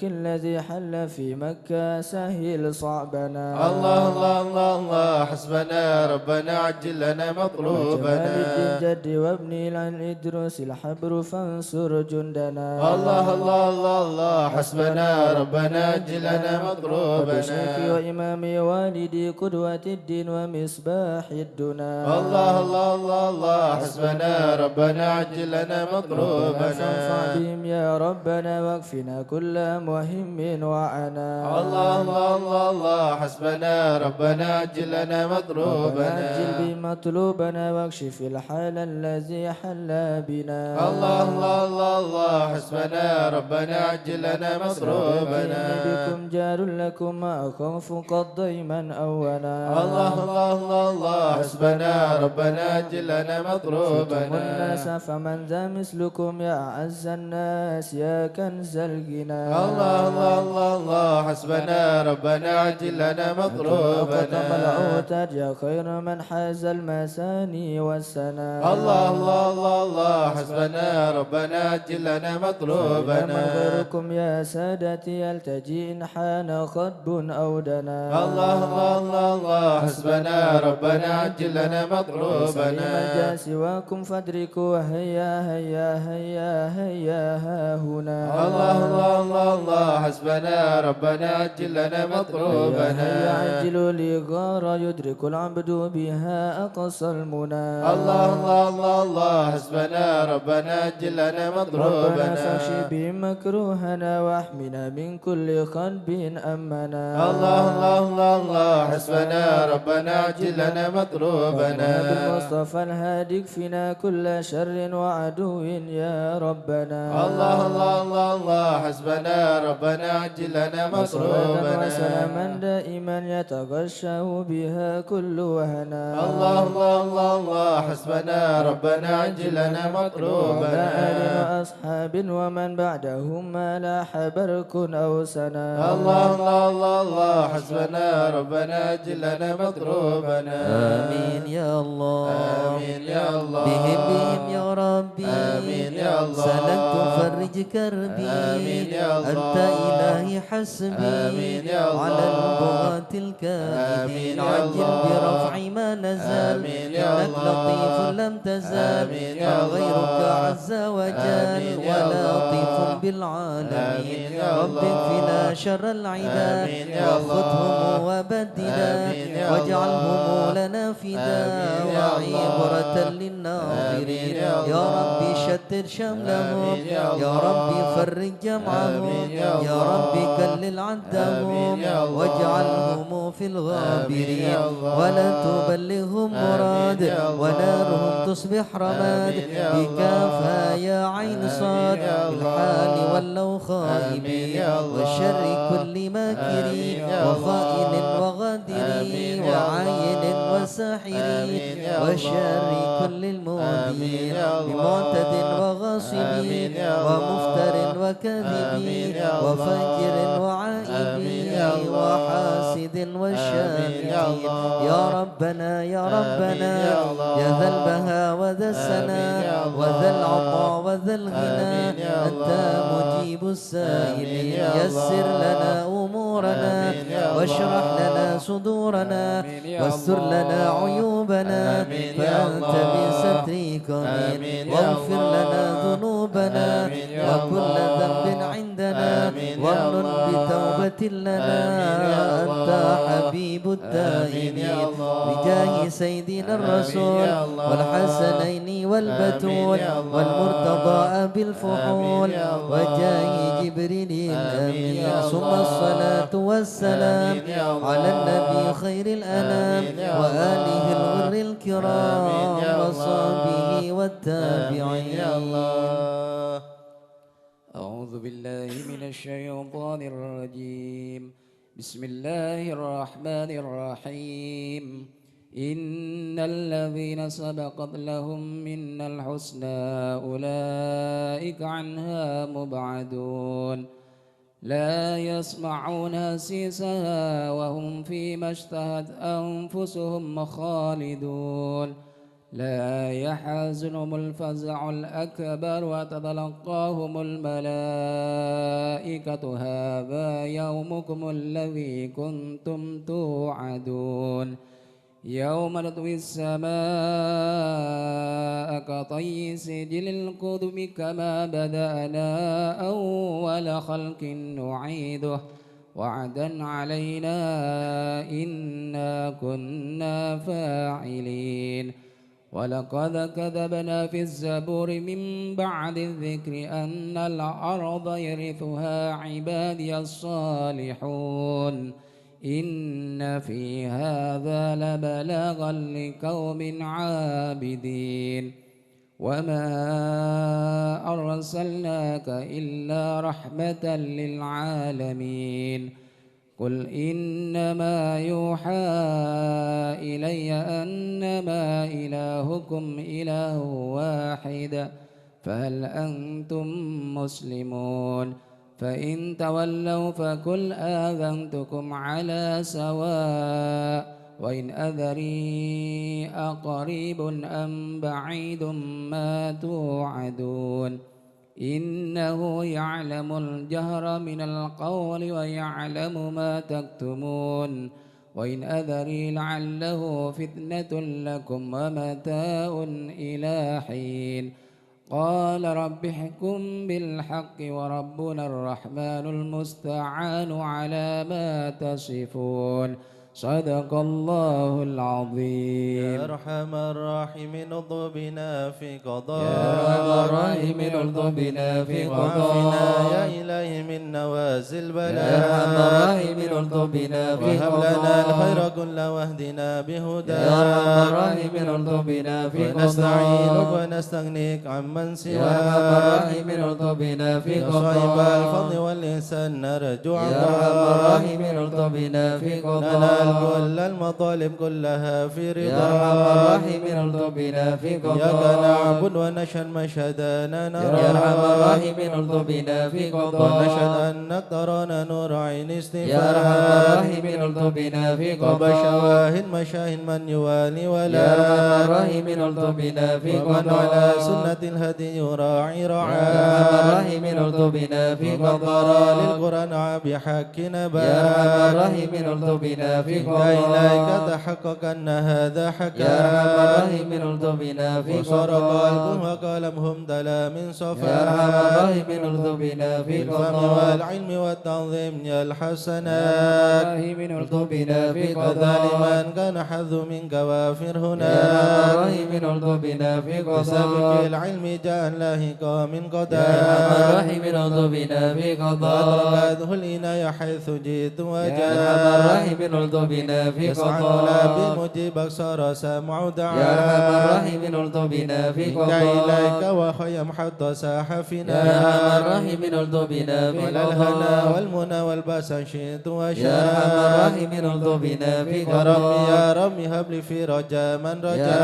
الذي حل في مكة سهل صعبنا. الله، الله، الله، الله، حسبنا ربنا، عجل لنا مطلوبنا. وجمال الدين جدي وابني العلم إدريس الحبر فانصر جندنا. الله، الله، الله، الله، حسبنا ربنا عجل لنا مطلوبنا. وبشيخي وإمامي والدي قدوة الدين ومصباح الدنا. الله، الله، الله، الله، حسبنا ربنا عجل لنا مطلوبنا. ربنا فانفع بهم يا ربنا واكفنا كل مهم وعنا. الله، الله، الله، الله، حسبنا ربنا عجل لنا مطلوبنا. ربنا عجل بهم مطلوبنا واكشف الحال الذي حل بنا. الله، الله، الله، الله، حسبنا ربنا عجل لنا مطلوبنا. بكم جار لكم وأخاف قد ضيما أونا. الله، الله، الله، الله، حسبنا ربنا عجل لنا مطلوبنا. سؤتم الناس فمن ذا مثلكم يا أعز الناس يا كنز الغنى. الله، الله، الله، الله، حسبنا ربنا عجل لنا مطلوبنا. أنتم أقدم العتاد يا خير من حاز المثاني والسنا. الله، الله، الله، الله، حسبنا ربنا عجل لنا مطلوبنا. من غيركم يا سادتي يلتجي إن حان خطب أو دنا. الله، الله، الله، الله، حسبنا ربنا عجل لنا مطلوبنا. ليس لي ملجأ سواكم فادركوا هيا، هيا، هيا، هيا ها هنا. الله، الله، الله، الله، حسبنا ربنا عجل لنا مطلوبنا. هيا، هيا عجلوا لي غارة يدرك العبد بها أقصى المنى. الله، الله، الله، الله، حسبنا ربنا عجل لنا مطلوبنا. ربنا فاكشف بهم مكروهنا واحمنا من كل خلب أمنا. الله، الله، الله، الله، حسبنا ربنا عجل لنا مطلوبنا. بالمصطفى الهادي اكفنا كل شر وعدو يا ربنا. الله، الله، الله، الله، حسبنا ربنا عجل لنا مطلوبنا. وسلاما دائما يتغشاه بها كل وهنا. الله، الله، الله، الله، حسبنا ربنا عجل لنا مطلوبنا. وعلى آل وأصحاب ومن بعدهم ما لاح برق أو سنا. الله، الله، الله، الله، حسبنا ربنا عجل لنا مطلوبنا. آمين يا الله. آمين يا الله. بهم، بهم يا ربي. آمين يا الله. سلكت فرج كربي. آمين يا الله. أنت إلهي حسبي. آمين يا الله. على البغاة الكاذبين. آمين يا الله. عجل برفع ما نزل. آمين يا الله. إنك لطيف لم تزل. آمين يا الله. غيرك عز وجل. آمين يا الله. ولطيف بالعالمين. آمين يا الله. رب اكفنا شر العدا. آمين يا الله. وخذهم وبدلا. آمين يا الله. واجعلهم لنا فدا. آمين يا الله. وعبرة للناظرين. آمين يا الله. يا رب شتت شملهم. آمين يا الله. يا رب فرق جمعهم. آمين يا الله. يا رب كلل عدهم. آمين يا الله. واجعلهم في الغابرين. آمين يا الله. ولا تبلغهم آمين مراد. يا الله. ونارهم تصبح رماد. آمين يا الله. بكافها يا عين آمين صاد. يا الله. بالحال واللو خائبين. آمين يا الله. وشر كل ماكر آمين يا الله. وخائن وغادر آمين يا الله. وعاين وساحر. آمين يا الله. وشر كل المؤذين. آمين يا الله. بمعتد وغاصب. آمين يا الله. ومفتر وكاذب. آمين يا الله. وفاجر وعائب. آمين يا الله. وحاسد وشامت. آمين يا الله. يا ربنا، يا آمين ربنا، يا الله. يا ذا البهاء وذا السناء آمين يا الله. وذا العطاء وذا الغنى. آمين يا أنت الله. مجيب السائلين. آمين يا الله. يسر لنا أمورنا. آمين يا الله. واشرح لنا صدورنا. آمين يا واستر الله. لنا عيوبنا. آمين يا فأنت الله. بسترك آمين. آمين يا واغفر لنا الله. ذنوبنا. آمين يا وكل الله. ذنب عندنا. آمين يا وامنن الله. بتوبة لنا. آمين يا أنت الله. حبيب آمين يا التائبين. الله. بجاه سيدنا آمين الرسول يا الله. والحسنين والبتول آمين يا الله. والمرتضى أبي الفحول آمين يا الله. وجاه جبريل آمين الأمين. يا ثم الله. الصلاة والسلام آمين يا الله. على النبي خير الأنام آمين يا الله. وآله الغر الكرام آمين يا الله. وصحبه والتابعين. آمين يا الله. أعوذ بالله من الشيطان الرجيم. بسم الله الرحمن الرحيم. إن الذين سبقت لهم منا الحسنى أولئك عنها مبعدون. لا يسمعون حسيسها وهم فيما اشتهت أنفسهم خالدون. لا يحزنهم الفزع الأكبر وتتلقاهم الملائكة هذا يومكم الذي كنتم توعدون. يوم نطوي السماء كطي السجل للكتب كما بدأنا أول خلق نعيده وعدا علينا إنا كنا فاعلين. ولقد كتبنا في الزبور من بعد الذكر أن الأرض يرثها عبادي الصالحون. إن في هذا لبلاغا لقوم عابدين. وما أرسلناك إلا رحمة للعالمين. قل إنما يوحى إلي أنما إلهكم إله واحد، فهل أنتم مسلمون؟ فإن تولوا فقل آذنتكم على سواء، وإن أدري أقريب أم بعيد ما توعدون. إنه يعلم الجهر من القول ويعلم ما تكتمون. وإن أدري لعله فتنة لكم ومتاع إلى حين. قال رب احكم بالحق وربنا الرحمن المستعان على ما تصفون. صدق الله العظيم. يا أرحم الراحمين، ارض بنا في قضاء. يا أرحم الراحمين، ارض بنا في قضاء. وعافنا يا إلهي من نوازل البلاء. يا أرحم الراحمين، ارض بنا في قضاء. وهب لنا الخير كله واهدنا بهداك. يا أرحم الراحمين، ارض بنا في قضاء. ونستعينك ونستغنيك عمن سواك. يا أرحم الراحمين، ارض بنا في قضاء. يا صاحب الفضل والإحسان، نرجو عطاك. يا أرحم الراحمين، ارض بنا في قضاء. ننال كل المطالب كلها في رضاك. يا أرحم الراحمين، ارض بنا في قضاء. إياك نعبد ونشهد ما شهدنا نرى. يا أرحم الراحمين، ارض بنا في قضاء. ونشهد أنك ترانا نور عين يا أرحم الراحمين، ارض بنا في قضاء. وبشواهد مشاهد من يوالي ولا. يا أرحم الراحمين، ارض بنا في قضاء. ومن على سنة الهدي يراعي رعاه. يا أرحم الراحمين، ارض بنا في قضاء. ومن قرأ للقرآن بحق نباه. يا أرحم الراحمين، ارض بنا في قضاء. إليك تحقق أن هذا حكى. يا أرحم الراحمين، ارض بنا في قضاء. وصار قلبه وقلمه امتلأ من صفاء. يا أرحم الراحمين، ارض بنا في قضاء. الفهم والعلم والتعظيم يا الحسنات. يا أرحم الراحمين، ارض بنا في قضاء. لمن كان حظه منك وافر هنا. يا أرحم الراحمين، ارض بنا في قضاء. بسابق العلم جاء لاحقا من قضاء. يا أرحم الراحمين، ارض بنا في قضاء. أدركته العناية حيث جئت وجاء. يا أرحم الراحمين، ارض بنا في قضاء. يسعى العبد مجيبك صار سامع دعاء. يا أرحم الراحمين، ارض بنا في قضاء. إليك وخيم حتى ساح فينا. يا أرحم الراحمين، ارض بنا في قضاء. ولا الهنا والمنى والبأس شئت وشاء. يا أرحم الراحمين، ارض بنا في قضاء. يا ربي، يا ربي، هب لي فرجا من رجا. يا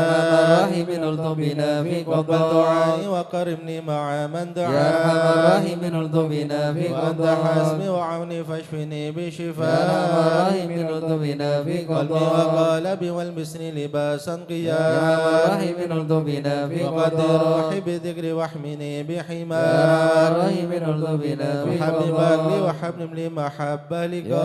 أرحم الراحمين، ارض بنا في قضاء. واقبل دعائي وكرمني مع من دعا. يا أرحم الراحمين، ارض بنا في قضاء. وأنت حسبي وعوني فاشفني بالشفاء. يا أرحم الراحمين، ارض بنا في قلبي قضاء. وقالبي والبسني لباسا قيا. يا أرحم الراحمين، ارض بنا في قضاء. وقدر روحي بذكري واحمني بحماك. يا أرحم الراحمين، ارض بنا في قضاء. وحبب قلبي وحبب لي محبة لقاك. يا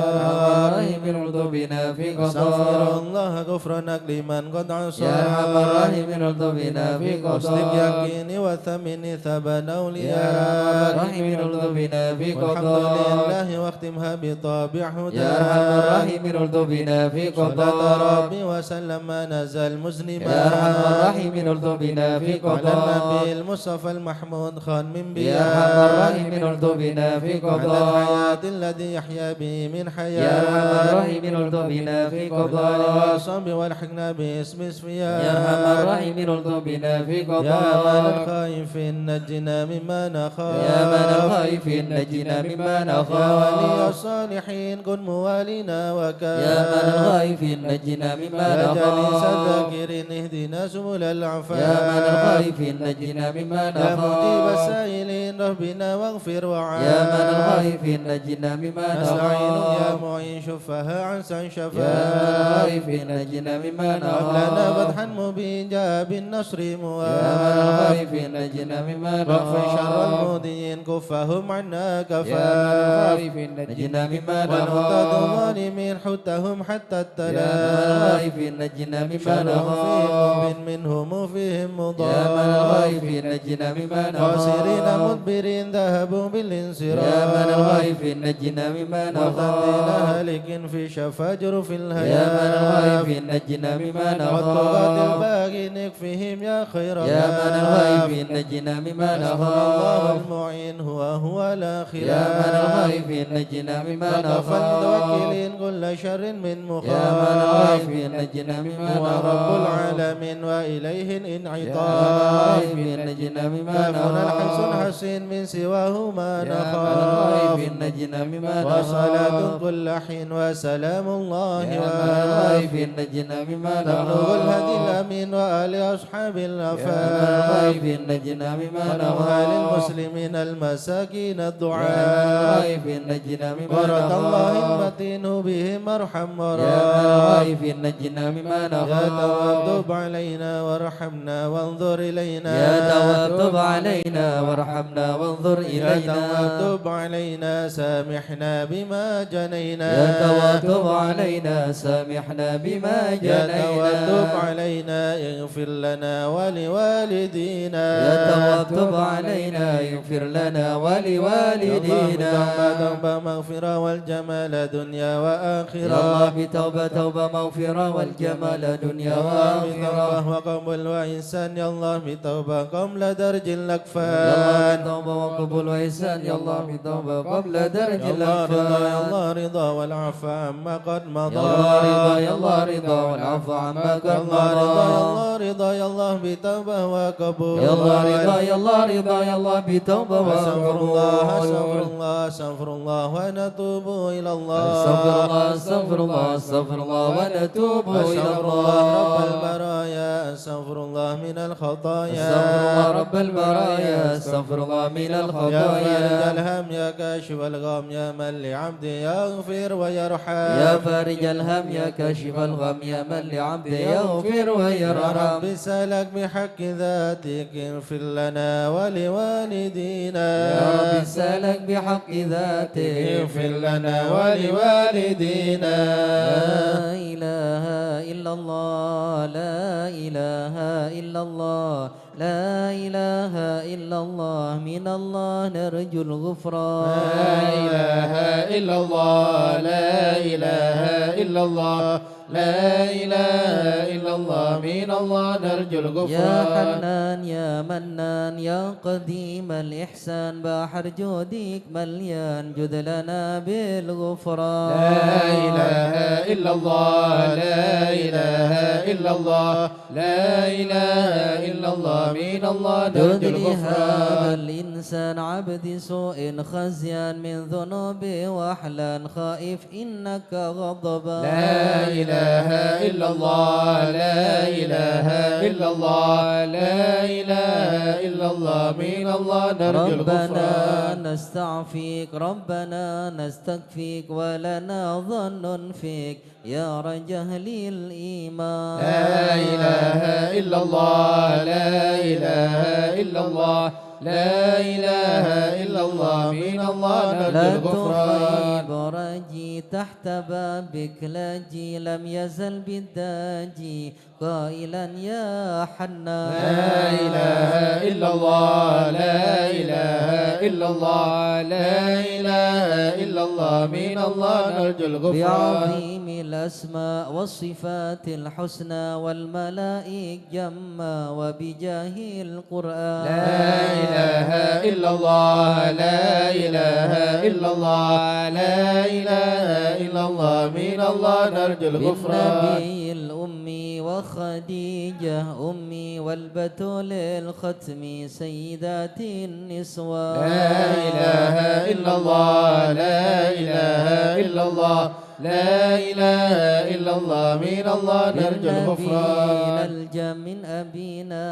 أرحم الراحمين، ارض بنا في قضاء. أستغفر الله غفرانك لمن قد عصى. يا أرحم الراحمين، ارض بنا في قضاء. أصدق يقيني وثمني ثمن أولياك. يا أرحم الراحمين، ارض بنا في قضاء. والحمد لله واختمها بطابع هداك. يا أرحم الراحمين، ارض بنا في قضاء. صلاة ربي وسلم ما نزل مذنبا. يا أرحم الراحمين، ارض بنا في قضاء. على النبي المصطفى المحمود خير من بيان. يا أرحم الراحمين، ارض بنا في قضاء. على الحياة الذي يحيا به من حياة. يا أرحم الراحمين، ارض بنا في قضاء. والآل والصحب والحقنا باسم صفيان. يا أرحم الراحمين، ارض بنا في قضاء. يا أمان الخائفين نجنا مما نخاف. يا أمان الخائفين نجنا مما نخاف. يا ولي الصالحين كن موالينا وكن. يا أمان الخائفين نجنا مما نخاف. يا جليس الذاكرين اهدنا سبل العفاف. يا أمان الخائفين نجنا مما نخاف. يا مجيب السائلين ربنا واغفر وعاف. يا أمان الخائفين نجنا مما نخاف. نستعينك يا معين شفها عن سن شفا. يا أمان الخائفين نجنا مما نخاف. هب لنا فتحا مبينا. جاء بالنصر موافقا. يا من الخائفين نجنا مما نخاف. واكف شر المؤذين كفهم عنا كفاف. يا من الخائفين نجنا مما نخاف. وانقذ الظالمين حتهم حتى التلاف. يا من الخائفين نجنا مما نخاف. شرهم فيهم منهم فيهم مضاف. يا من الخائفين نجنا مما نخاف. خاسرين مدبرين ذهبوا بالانصراف. يا من الخائفين نجنا مما نخاف. مرتدين هالكين في شفا جرف الهياف. يا من الخائفين نجنا مما نخاف. والطغاة الباغين اكفهم يا خير يا من الخائفين نجنا مما نخاف. حسبنا الله المعين هو هو لا خلاف. يا من الخائفين نجنا مما نخاف. المتوكلين كل شر من مخاف. يا من الخائفين نجنا مما نخاف. هو رب العالمين وإليه الانعطاف. يا من الخائفين نجنا مما نخاف. كافنا الحصن حصين من سواه ما نخاف. يا من الخائفين نجنا مما نخاف. وصلاة كل حين وسلام الله يا من الخائفين نجنا مما نخاف. تبلغ الهادي الأمين وآل أصحاب الوفاء. يا من الخائفين نجنا مما نخاف. ونوال المسلمين المساكين الضعاف. يا من الخائفين نجنا مما نخاف. قرة الله المتين بهم ارحم وراء. يا من الخائفين نجنا مما نخاف. يا تواب تب علينا وارحمنا وانظر إلينا. يا تواب تب علينا وارحمنا وانظر إلينا. يا تواب تب علينا سامحنا بما جنينا. يا تواب تب علينا سامحنا بما جنينا. يا تواب تب علينا اغفر لنا ولوالدينا. يا تواب تب علينا اغفر لنا ولوالدينا. يا الله توبة توبة مغفرة والجمال دنيا وآخرة. يا الله بتوبة توبة مغفرة والجمال دنيا يا الله وآخرة. بتوبة وقبول وإحسان يا الله بتوبة قبل درج الأكفان. يا الله بتوبة وقبول وإحسان يا الله بتوبة قبل درج الأكفان. يا الله رضا يا الله رضا والعفو عما قد مضى. يا الله رضا يا الله رضا والعفو عما قد مضى. يا الله رضا يا الله رضا يا الله بتوبة وقبول. يا الله رضا يا الله رضا يا الله بتوبة وقبول. أستغفر الله أستغفر الله أستغفر الله ونتوب إلى الله. أستغفر الله أستغفر الله أستغفر الله ونتوب إلى الله. أستغفر الله رب البرايا أستغفر الله من الخطايا. أستغفر الله رب البرايا أستغفر الله من الخطايا. يا فارج الهم يا كاشف الغم يا من لعبده يغفر ويرحم. يا فارج الهم يا كاشف الغم يا من لعبده يغفر ويرحم. يا رب سلك بحق ذاتك اغفر لنا ولوالدينا. يا رب سلك بحق ذاتك اغفر لنا ولوالدينا. لا إله إلا الله لا إله إلا الله لا إله إلا الله من الله نرجو الغفران. لا إله إلا الله لا إله إلا الله لا إله إلا الله من الله نرجو الغفران. يا حنان يا منان يا قديم الإحسان بحر جودك مليان جد لنا بالغفران. لا إله إلا الله لا إله إلا الله لا إله إلا الله من الله نرجو الغفران. جد لهذا الإنسان عبد سوء خزيان من ذنوبه وحلا خائف إنك غضبان. لا إله إلا الله لا إله إلا الله لا إله إلا الله من الله نرجو الغفران. ربنا نستعفيك ربنا نستكفيك ولنا ظن فيك يا رجا أهل الإيمان. لا إله إلا الله لا إله إلا الله لا إله إلا الله من الله نرجو الغفران. لا تخيب رجي تحت بابك لاجي لم يزل بالداجي قائلا يا حنان. لا إله إلا الله لا إله إلا الله لا إله إلا الله من الله نرجو الغفران. بعظيم الأسماء والصفات الحسنى والملائك جمع وبجاه القرآن. لا إله إلا الله لا إله إلا الله لا إله إلا الله من الله نرجو الغفران. بالنبي الأمي وخديجة أمي والبتول الختم سيدات النسوان. لا إله إلا الله لا إله إلا الله لا إله إلا الله، من الله نرجو الغفران. نلجأ من أبينا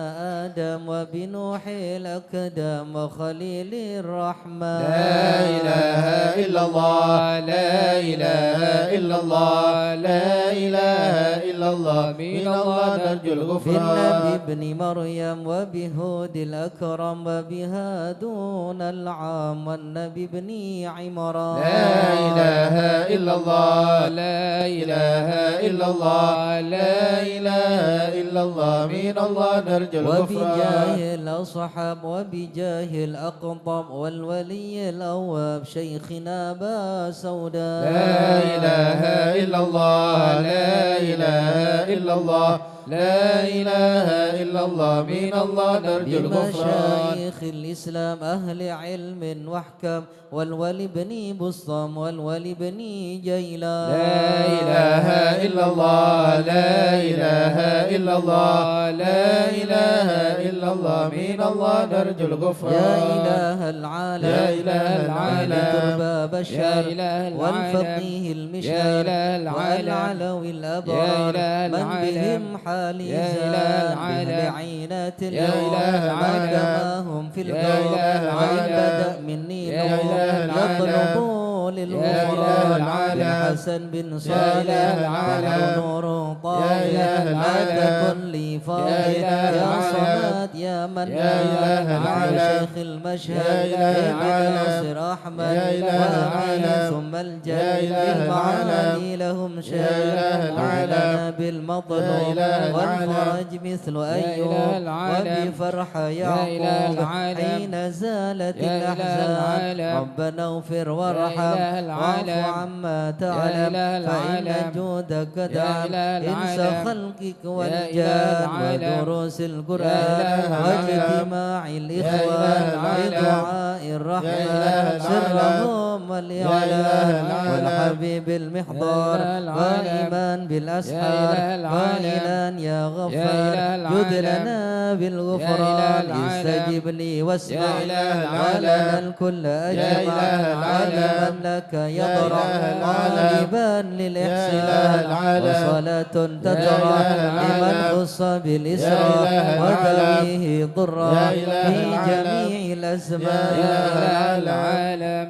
آدم وبنوح الأقدم وخليل الرحمن. لا إله إلا الله، لا إله إلا الله، لا إله إلا الله، من الله نرجو الغفران. بالنبي ابن مريم وبهود الأكرم وبهادون العام والنبي ابن عمران. لا إله إلا الله، لا إله إلا الله، لا إله إلا الله، من الله نرجو الغفران. وبجاه الأصحاب وبجاه الأقطاب والولي الأواب شيخنا أبا سوداء. لا إله إلا الله، لا إله إلا الله، لا إله إلا الله، من الله نرجو الغفران. بمشايخ الإسلام أهل علم وحكم والولي بن بسطام والولي بن جيلان. لا إله إلا الله، لا إله إلا الله، لا إله إلا الله، من الله نرجو الغفران. يا إله العالم، يا إله العالم، تربى بشار، يا إله العالم، والفقيه المشار، يا إله العالم، والعلوي الأبرار، يا إله العالم، من بهم حالي يا إله زال العالم، بأهل عينات يا النور، إله العالم، ما دماهم في يا القلب، إله وإن العالم، بدأ مني يا نور إله العالم، يطلب يا إله للغفران. العالم، الحسن بن يا صالح، إله العالم، بحر نور يا طايح، إله لا العالم، تكن لي فاضل، يا إله يا العالم، صمد، يا منان، يا إله يا العالم، شيخ المشهد، يا إله ابن العالم، ناصر أحمد، يا إله وأبي العالم، ثم الجد، يا إله العالم، بالمعالي لهم يا شهد، إله العالم، مولانا بالمطلوب، يا إله العالم، وانفرج مثل يا إله أيوب، العالم، وبفرح يا إله يعقوب، العالم، حين زالت يا إله الأحزان، العالم، ربنا اغفر يا وارحم، إله واعف العالم، عما يا تعلم، إله فإن العالم، جودك يا دعم إله إنس العالم، خلقك يا إله والجان، العالم، ودروس يا القرآن، إله العالم، واجتماع يا إله الإخوان، العالم، بدعاء يا إله الرحمن، العالم، سرهم يا إله والإعلان، العالم، والحبيب يا المحضار، إله العالم، قائما يا بالأسحار، إله العالم، قائلا يا يا غفار، إله جد العالم، لنا يا إله بالغفران، العالم، استجب لي واسمع، يا إله العالم، ولنا الكل يا أجمع، إله العالم، ولمن لك يا يضرع، إله العالم، طالبا يا إله للإحسان، العالم، وصلاة يا تترى إله العالم، لمن خص يا بالإسراء، إله العالم، وذويه ضرا يا إله في العالم، جميع يا الأزمان. إله العالم.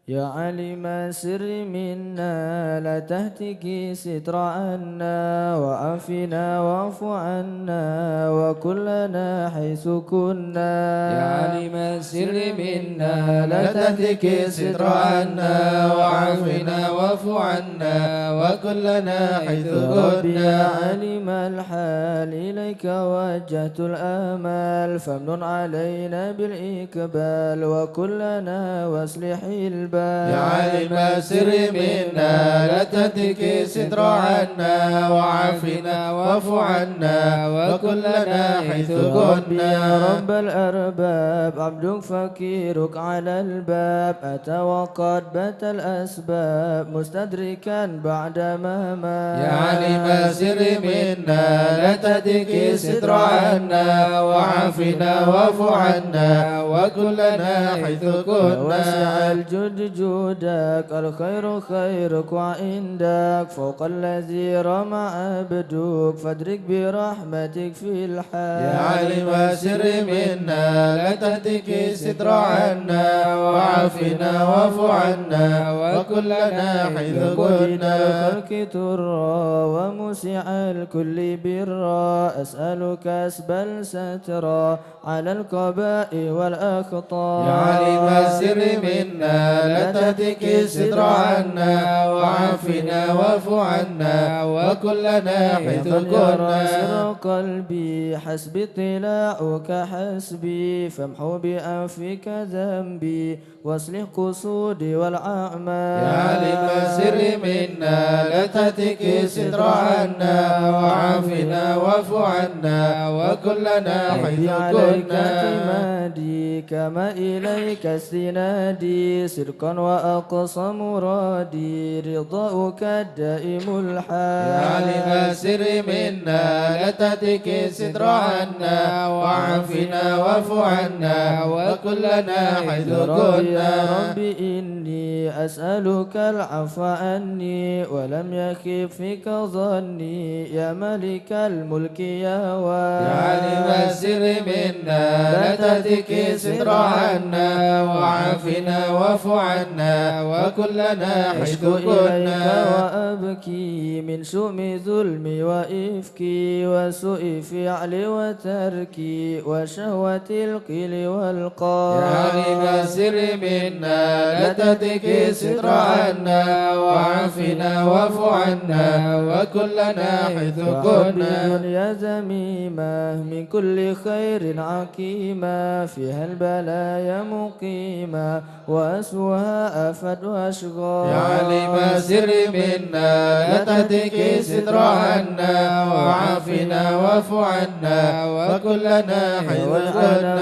يا عالم السر منا، لا تهتك الستر عنا، وعافنا واعف عنا، وكن لنا حيث كنا. يا عالم السر منا، لا تهتك الستر عنا، وعافنا واعف عنا، وكن لنا حيث يا ربي كنا. يا عالم الحال، إليك وجهت الآمال، فامنن علينا بالإقبال، وكن لنا وأصلح البال. يا عالم السر منا، لا تهتك الستر عنا، وعافنا واعف عنا، وكن لنا حيث ربي يا كنا. رب الأرباب، عبدك فقيرك على الباب، أتى وقد بات الأسباب، مستدركا بعد ما مات. يا عالم السر منا، لا تهتك الستر عنا، وعافنا واعف عنا، وكن لنا حيث كنا. يا واسع الجود جودك، الخير خيرك وعندك، فوق الذي رام عبدك، فادرك برحمتك في الحال. يا عالم السر منا، لا تهتك الستر عنا، وعافنا واعف عنا، وكن لنا حيث يا مجيد كنا. الخلق طرا، وموسع الكل برا، أسألك أسبل سترا، على القبائح والأخطاء. يا عالم السر منا، لا تهتك الستر عنا، وعافنا واعف عنا، وكن لنا حيث كنا. سر قلبي، حسبي اطلاعك حسبي، فامحو بعفوك ذنبي، وأصلح قصودي والأعمال. يا عالم السر منا، لا تهتك الستر عنا، وعافنا واعف عنا، وكن لنا حيث عليك كنا. اعتمادي، كما إليك استنادي، صدق وأقصى مرادي رضاؤك الدائم الحال. يا عالم السر منا لا تهتك الستر عنا، وعافنا واعف عنا، وكن لنا حيث كنا. يا رب إني أسألك العفو عني ولم يخف فيك ظني يا ملك الملك يا واحد. يا عالم السر منا لا تهتك الستر عنا، وعافنا واعف عنا، وكن لنا حيث كنا. وأبكي من شؤم ظلمي وإفكي وسوء فعلي وتركي وشهوة القيل والقال. يا عالم السر منا لا تهتك الستر عنا، وعافنا واعف عنا، وكن لنا حيث كنا. يا ذميمة من كل خير عقيمة، فيها البلايا مقيمة، وأسوأها آفات وأشغال. يا عالم السر منا لا تهتك الستر عنا، وعافنا واعف عنا، وكن لنا حيث كنا.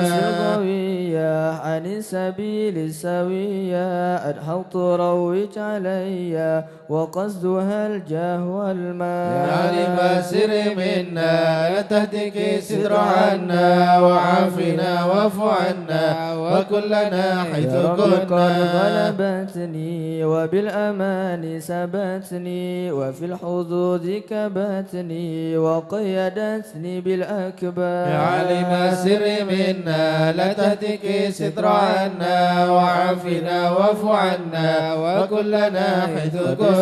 عن السبيل السوية أدحضت روج علي، وقصدها الجاه والمال. يا عالم السر منا لا تهتك الستر عنا، وعافنا واعف عنا، وكن لنا حيث كنا. غلبتني وبالأمان سبتني، وفي الحظوظ كبتني، وقيدتني بالأكباد. يا عالم السر منا لا تهتك الستر عنا، وعافنا واعف عنا، وكن لنا حيث كنا.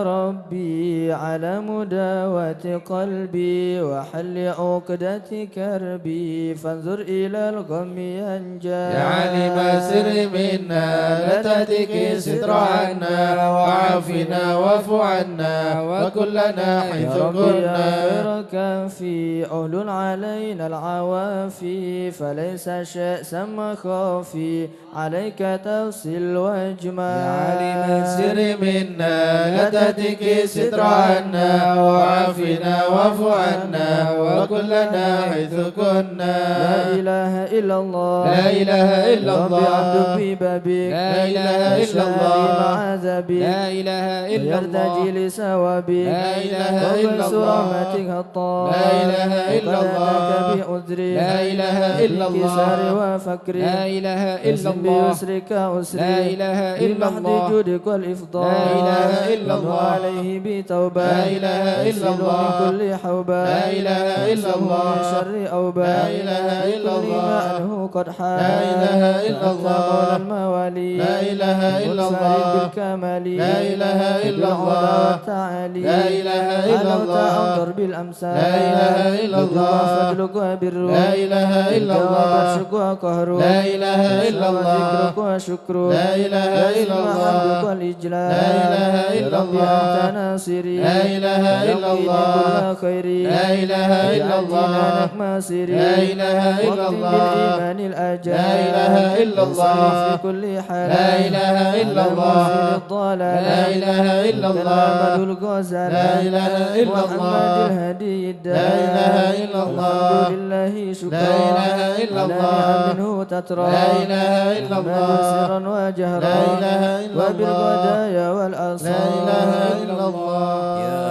ربي ربي على مداواة قلبي وحل عقدة كربي، فانظر إلى الغم ينجلي. يا عالم السر منا لا تهتك الستر عنا، وعافنا واعف عنا، وكن لنا حيث كنا. يا ربي يا خير كافي، أهل علينا العوافي، فليس شيء ثم خافي، عليك تفصل واجمل. يا عالم السر منا لا تهتك الستر عنا، وعافنا واعف عنا، وكن لنا حيث كنا. لا إله إلا الله. لا إله إلا الله. ربي عبدك في بابك. لا إله إلا الله. مع عذابك. لا إله إلا الله. ويرتجي لثوابك. لا إله إلا الله. رحمتك حقا. لا إله إلا الله. وقد أتاك بعذري. لا إله إلا الله. بانكساري وفقري. لا إله إلا الله. بيسرك أسري. لا إله إلا الله. بمحض جودك والإفضال. لا إله إلا الله. عليه بتوبة. لا إله إلا الله. من كل حوبة. لا إله إلا الله. من شر أوبة. لا إله إلا الله. ما أنه قد حال. لا إله إلا الله. مولى الموالي. لا إله إلا الله. بالكمال. لا إله إلا الله. والتعالي. لا إله إلا الله. أنظر بالأمس. لا إله إلا الله. فضلك وبرك. لا إله إلا الله. بطشك وقهرك. لا إله إلا الله. ذكرك وشكرك. لا إله إلا الله. حمدك والإجلال. لا إله إلا الله. أنت ناصري. لا إله إلا الله. كل خير. لا إله إلا الله. نعمة ناصري. لا إله إلا الله. بالإيمان الأجل. لا إله إلا الله. في كل حال. لا إله إلا الله. الضلال. لا إله إلا الله. الغزال. لا إله إلا الله. محمد الهادي لا إله إلا الله. الحمد لله شكرا. لا إله إلا الله. نعم منه تترى. لا إله إلا الله. سرا وجهرا. لا إله إلا الله. وبالغدايا والأصال. لا إله إلا الله. يا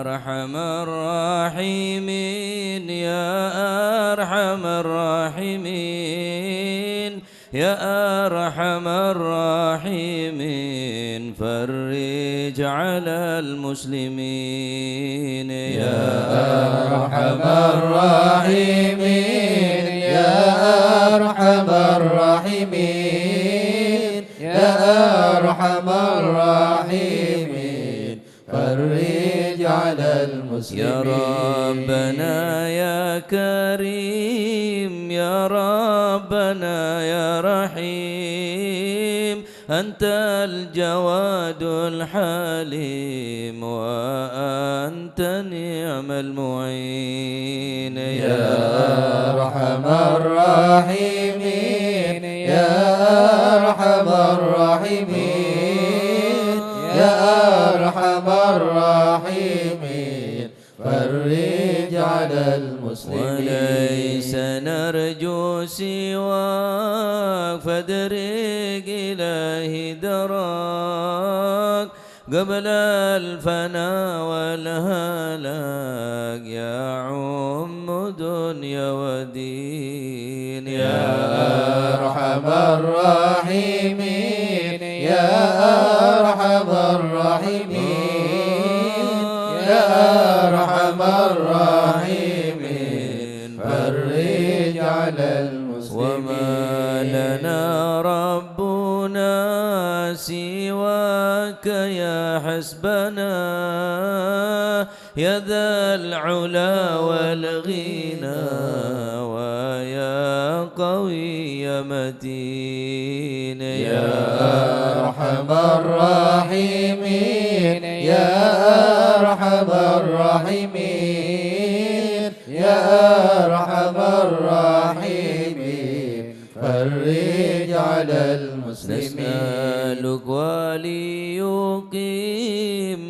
أرحم الراحمين، يا أرحم الراحمين. يا أرحم الراحمين، فرج على المسلمين. يا أرحم الراحمين، يا أرحم الراحمين، يا أرحم الراحمين. فرج على المسلمين. يا ربنا يا كريم، يا ربنا يا رحيم، أنت الجواد الحليم، وأنت نعم المعين. يا أرحم الراحمين، يا أرحم الراحمين، يا أرحم الراحمين، فرج على المسلمين. وليس نرجو سواك فادرك إليه درك قبل الفنا والهلاك يعم دنيا ودين. يا أرحم الراحمين، يا أرحم الراحمين، يا أرحم الراحمين، فرج على المسلمين. وما لنا ربنا سواك يا حسبنا، يا ذا العلا والغنى، ويا قوي متين. يا أرحم الراحمين، يا أرحم الراحمين، يا أرحم الراحمين، فرج على المسلمين. نسألك وليقيم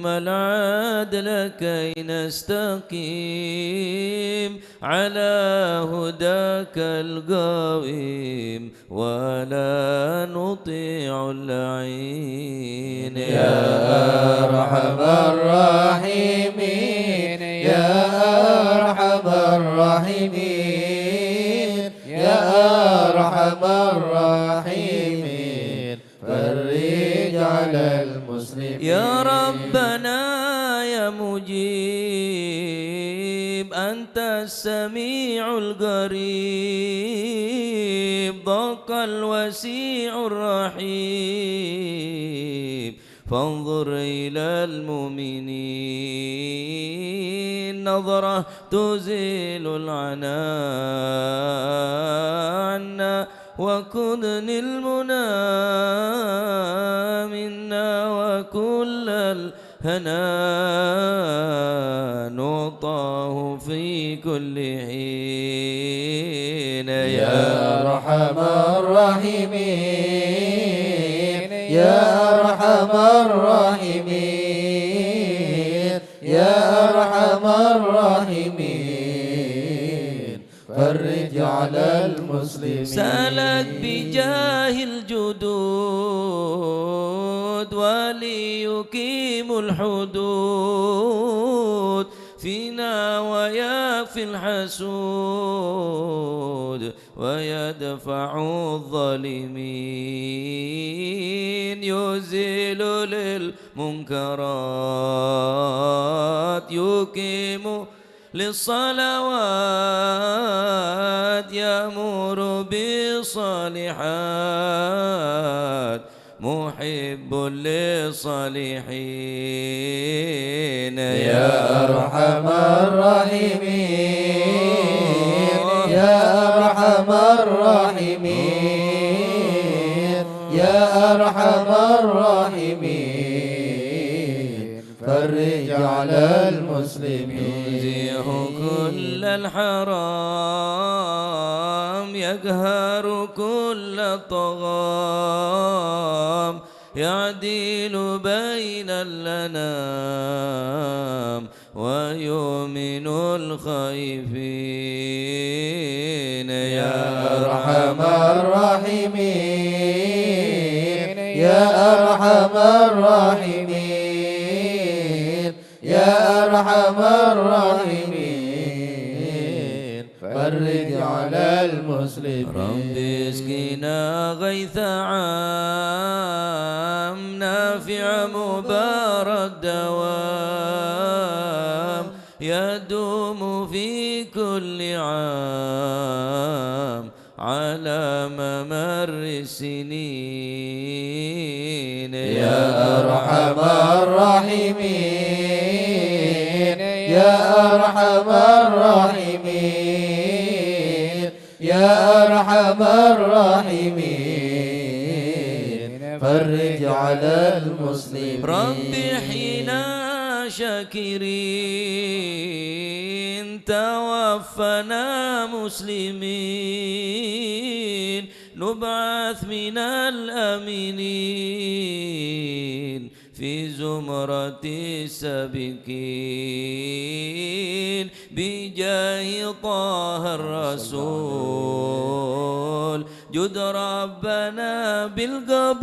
العدل كي نستقيم على هداك القويم ولا نطيع اللعين. يا أرحم الراحمين، يا أرحم الراحمين، يا أرحم الراحمين، فرج على المسلمين. يا ربنا يا مجيب، أنت السميع القريب، ضاق الوسيع الرحيب، فانظر إلى المؤمنين نظرة تزيل العنا عنا، وكن المنى منا، وكل الهنا نعطاه في كل حين. يا أرحم الراحمين، يا أرحم الراحمين، يا أرحم الراحمين، فرج على المسلمين. سلك بجاه الجدود وليقيم الحدود فينا ويكفي الحسود ويدفع الظالمين، يزيل للمنكرات، يقيم للصلوات، يأمر بالصالحات، محب للصالحين. يا أرحم الراحمين، يا أرحم الراحمين، يا أرحم الراحمين، فرج على المسلمين. يزيح كل الحرام، يقهر كل الطغام، يعدل بين الأنام، ويؤمن الخائفين. يا أرحم الراحمين، يا أرحم الراحمين، يا أرحم الراحمين، فرج على المسلمين. رب اسقنا غيث عام نافع مبارك دوام، يدوم في كل عام على ممر السنين. يا أرحم الراحمين، يا أرحم الراحمين، يا أرحم الراحمين، فرج على المسلمين. رب حينا شاكرين، توفنا مسلمين، نبعث من الآمنين في زمرة السابقين، بجاه طه الرسول جد ربنا بالقبول،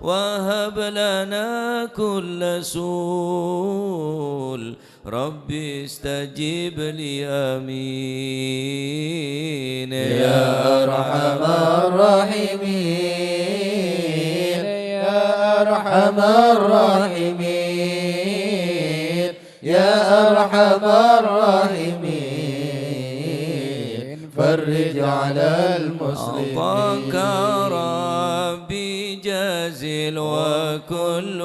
وهب لنا كل سول. رب استجب لي، آمين. يا أرحم الراحمين، يا أرحم الراحمين، يا أرحم الراحمين، فرج على المسلمين. عطاك ربي جزيل، وكل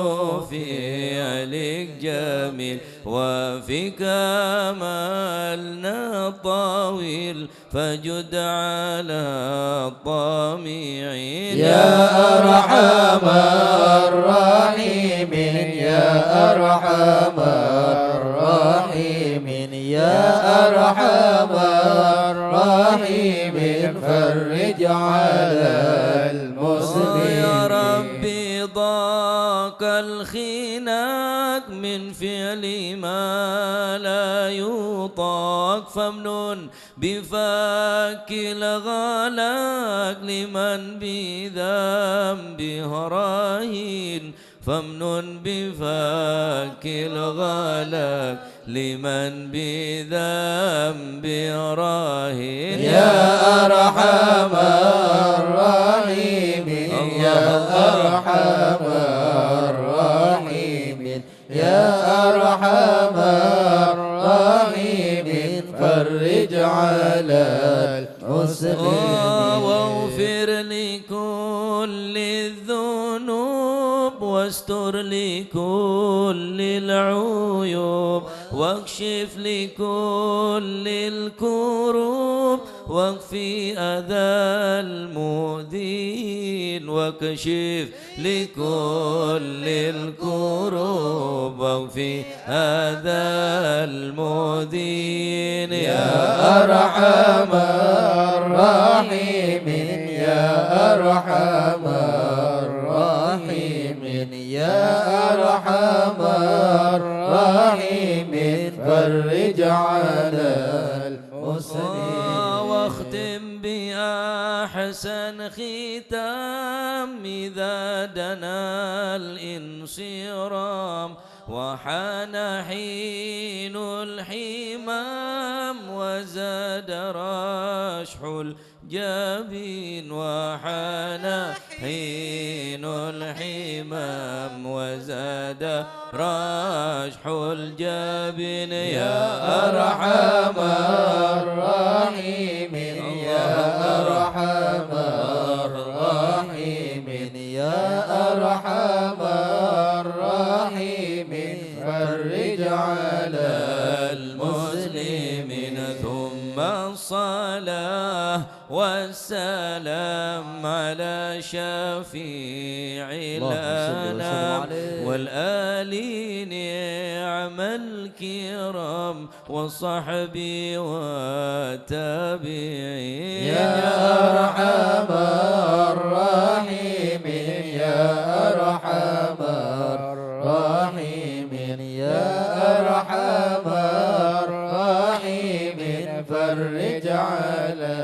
فعلك جميل، وفيك أملنا طويل، فجد على الطامعين. يا أرحم الراحمين، يا أرحم الراحمين، يا أرحم الراحمين، فرج على المسلمين. يا ربي ضاق الخناق من فعل ما لا يطاق، فامنن بفك الغلاق لمن بذنبه راهن، فامنن بفك الغلاق لمن بذنبه راهن. يا أرحم الراحمين، يا الله. أرحم الراحمين، يا أرحم الراحمين، فرج على المسلمين. واغفر لكل الذنوب، واستر لكل العيوب، واكشف لكل الكروب، واكف أذى المؤذين، واكشف لكل الكروب، واكف أذى المؤذين. يا أرحم الراحمين، يا أرحم الراحمين، يا أرحم الراحمين، فرج على المسلمين. واختم بأحسن ختام إذا دنا الانصرام، وحان حين الحمام وزاد رشح الجبين، وحان حين الحمام وزاد رشح الجبين. يا أرحم الراحمين، يا أرحم الراحمين، يا أرحم الراحمين، فرج على المسلمين. ثم الصلاة والسلام على شفيع اللهم صل وسلم الأنام عليه. والآل نعم الكرام وصحبه والتابعين. يا أرحم الراحمين، يا أرحم الراحمين، يا أرحم الراحمين، فرج على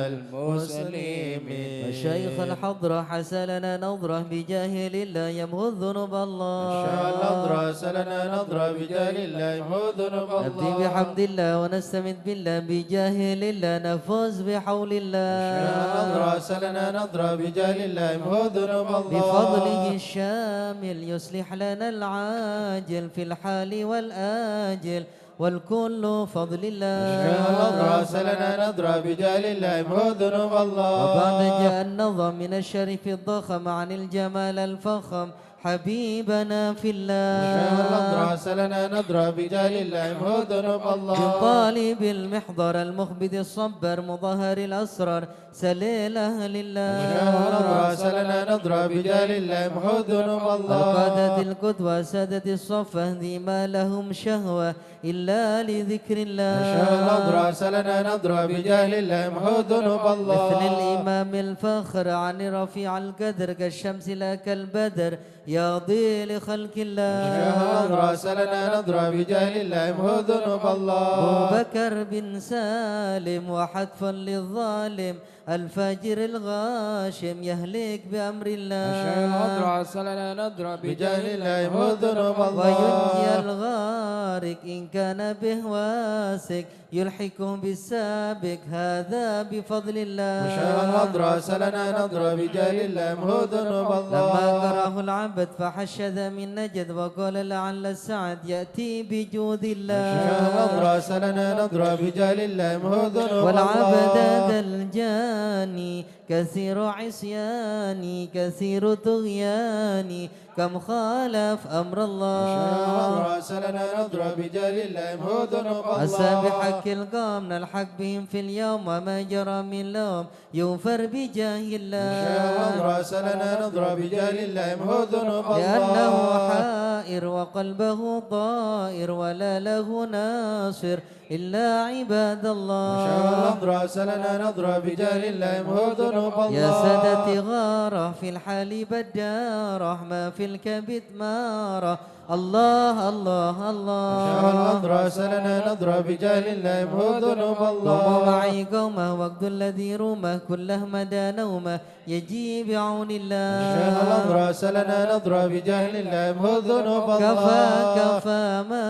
المسلمين. مشايخ الحضرة، حسن لنا نظرة بجاه لله يمحو ذنوب الله. مشايخ الحضرة، حسن لنا نظرة بجاه لله يمحو ذنوب الله. نبدي بحمد الله ونستمد بالله بجاه لله نفوز بحول الله. مشايخ الحضرة، حسن لنا نظرة بجاه لله يمحو ذنوب الله. بفضله الشامل يصلح لنا العاجل في الحال والآجل والكل فضل الله. مشايخ الحضرة، حسن لنا نظرة بجاه لله يمحو ذنوب الله. وبعد جاء النظم من الشريف الضخم عن الجمال الفخم حبيبنا في الله. مشايخ الحضرة، حسن لنا نظرة بجاه لله يمحو ذنوب الله. من طالب المحضر المخبت الصبر مظهر الأسرار سليل أهل الله. مشايخ الحضرة، حسن لنا نظرة بجاه لله يمحو ذنوب الله. القادة القدوة سادة الصفة ذي ما لهم شهوة إلا لذكر الله. مشايخ الحضرة، حسن لنا نظرة بجاه لله يمحو ذنوب الله. مثل الإمام الفخر عن رفيع القدر كالشمس لا كالبدر ياضي لخلق الله. إن شاء الله نضرب سلنا نضرب بجاه الله محو ذنوب الله. أبو بكر بن سالم وحتفا للظالم الفاجر الغاشم يهلك بأمر الله. إن شاء الله نضرب سلنا نضرب بجاه الله محو ذنوب الله. وينجي الغارق إن كان به واثق يلحقه بالسابق هذا بفضل الله. إن شاء الله نضرب سلنا نضرب بجاه الله محو ذنوب الله. لما قرأه العبد فحشد من نجد وقال لعل السعد يأتي بجود الله. إن شاء الله نضرب سلنا نضرب بجاه الله محو ذنوب الله. والعبد ذا الجاني كثير عصياني كثير طغياني كم خالف أمر الله. إن شاء الله نضرب سلنا نضرب بجاه الله محو ذنوب الله. أصحاب حق القوم نلحق بهم في اليوم وما جرى من لهم يغفر بجاه الله. إن شاء الله نضرب سلنا نضرب بجاه الله محو ذنوب الله. لأنه حائر وقلبه طائر ولا له ناصر إلا عباد الله. إن شاء الله نضرب سلنا نضرب بجاه الله محو ذنوب الله. يا سادتي غارة في الحال بدارة ما في الكبد مارة. الله، الله، الله. إن شاء الله نضرب سلنا نضرب بجاه الله محو ذنوب الله. قوموا معي قوما واقضوا الذي رومه كله مدى نومه يجيء بعون الله. إن شاء الله نضرب سلنا نضرب بجاه الله محو ذنوب الله. كفى، كفى ما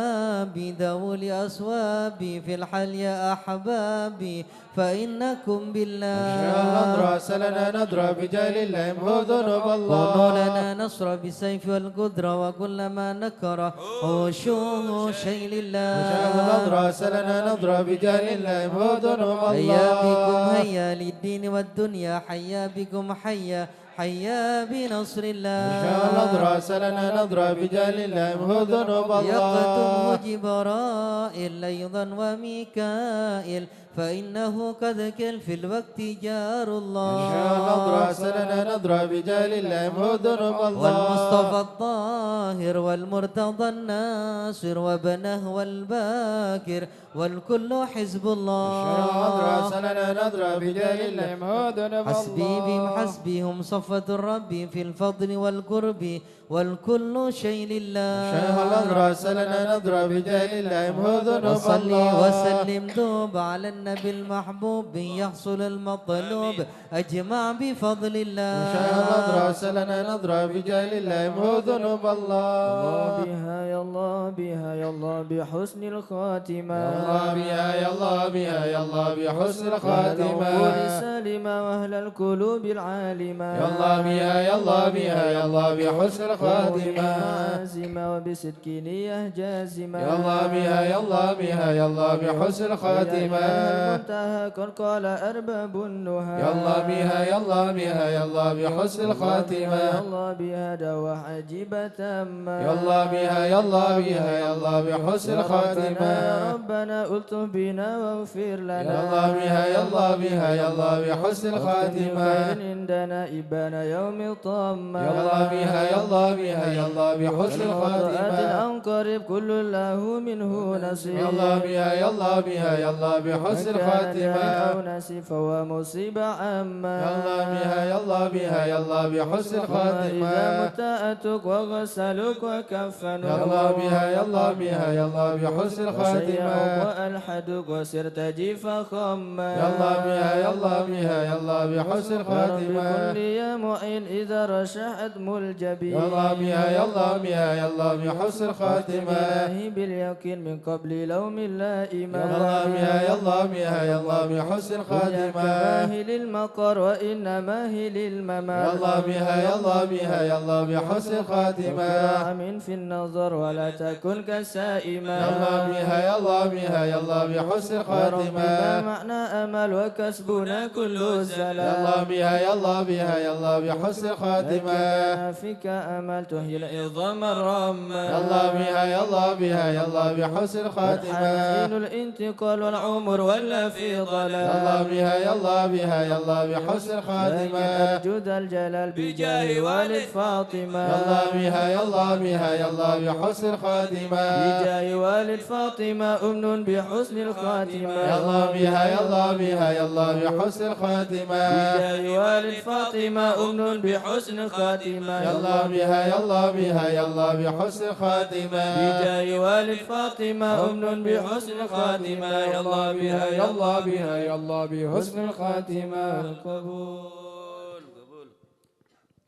بدول أصوابي في الحال يا أحبابي فإنكم بالله. إن شاء الله نضرب سلنا نضرب بجاه الله محو ذنوب الله. كونوا لنا نصرا بالسيف والقدرة وكل ما نكره وشوه شيء لله. إن شاء الله نضرب سلنا نضرب بجاه الله محو ذنوب الله. هيا بكم هيا للدين والدنيا حيا بكم حيا حيا بنصر الله. إن شاء الله نضرب سلنا نضرب بجاه الله محو ذنوب الله. يقدمه جبرائيل أيضا وميكائيل فإنه قد قيل في الوقت جار الله. إن شاء الله نضرب سلنا نضرب بجاه الله محو ذنوب الله. والمصطفى الطاهر والمرتضى الناصر وابنه والباكر والكل حزب الله. إن شاء الله نضرب سلنا نضرب بجاه الله محو ذنوب الله. حسبي بهم حسبي هم صفوة ربي في الفضل والقرب والكل شيء لله. إن شاء الله نضرب سلنا نضرب بجاه الله محو ذنوب الله. وصلي وسلم دوب على النبي المحبوب يحصل المطلوب أجمع بفضل الله. إن شاء الله نضرب سلنا نضرب بجاه الله محو ذنوب الله. الله بها يا الله بها يا الله بحسن الخاتمة. يا الله بها يا الله بها يا الله بحسن الخاتمة. العقول السالمة وأهل القلوب العالمة. يا الله بها يا الله بها يا الله بحسن الخاتمة. المعازمة وبصدق نية جازمة. يا الله بها يا الله بها يا الله بحسن الخاتمة. المنتهى قد قال أرباب النهى. يا الله بها يا الله بها يا الله بحسن الخاتمة. يا الله بها دعوة عجيبة تامة. يا الله بها يا الله بها يا الله بحسن الخاتمة. يا ربنا الطف بنا واغفر لنا. يا الله بها يا الله بها يا الله بحسن الخاتمة. خير عندنا إبانا يوم الطامة. يا الله بها يا الله بها يا الله بحسن الخاتمة. أن قريب كل له منه نصيب. يا الله بها يا الله بها يا الله بحسن الخاتمة. أو نصيب فهو مصيبة عامة. يا الله بها يا الله بها يا الله بحسن الخاتمة. إذا مت أتوك وغسلوك وكفنوك. يا الله بها يا الله بها يا الله بحسن الخاتمة. وألحدوك وصرت جيفا خما. يا الله بها يا الله بها يا الله بحسن الخاتمة. بكل يا معين إذا رشحت ملجبي. يا الله بها يا الله بها يا الله بحسن الخاتمة. إلهي باليقين من قبل لوم اللائمة. يا الله بها يا الله بها يا الله بحسن الخاتمة. كماهل المقر وإنما هي للممات. يا الله بها يا الله بها يا الله بحسن الخاتمة. وكن أمين في النظر ولا تكن كالسائمة. يا الله بها يا الله بها يا الله بحسن الخاتمة. وربنا معنا أمل وكسبنا كل زلل. يا الله بها يا الله بها يا الله بحسن الخاتمة. لك فيك أمل تحيي العظام الرمة. يا الله بها يا الله بها يا الله بحسن الخاتمة. حزين الانتقال والعمر ولا في ضلال. يا الله بها يا الله بها يا الله بحسن الخاتمة. لكن أرجو ذا الجلال بجاه والد فاطمة. يا الله بها يا الله بها يا الله بحسن الخاتمة. بجاه والد فاطمة أمن بحسن الخاتمة. يا الله بها يا الله بها يا الله بحسن الخاتمة. بجاه والد فاطمة أمن بحسن الخاتمة. يا الله بها، يا الله بها، يا الله بحسن الخاتمة. بجاه والد فاطمة، أمن بحسن الخاتمة. يا الله بها، يا الله بها، يا الله بحسن الخاتمة. القبول.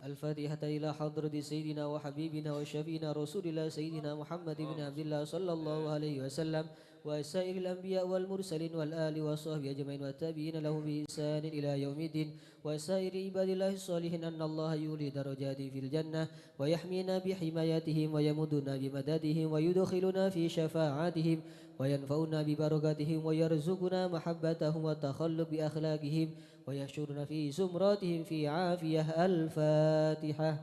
الفاتحة إلى حضرة سيدنا وحبيبنا وشفيعنا رسول الله سيدنا محمد بن عبد الله صلى الله عليه وسلم وسائر الأنبياء والمرسلين والآل وصحبه أجمعين والتابعين لهم بإحسان إلى يوم الدين. وسائر عباد الله الصالحين أن الله يعلي درجاتهم في الجنة ويحمينا بحمايتهم ويمدنا بمددهم ويدخلنا في شفاعتهم وينفعنا ببركتهم ويرزقنا محبتهم والتخلق بأخلاقهم ويحشرنا في زمرتهم في عافية. الفاتحة.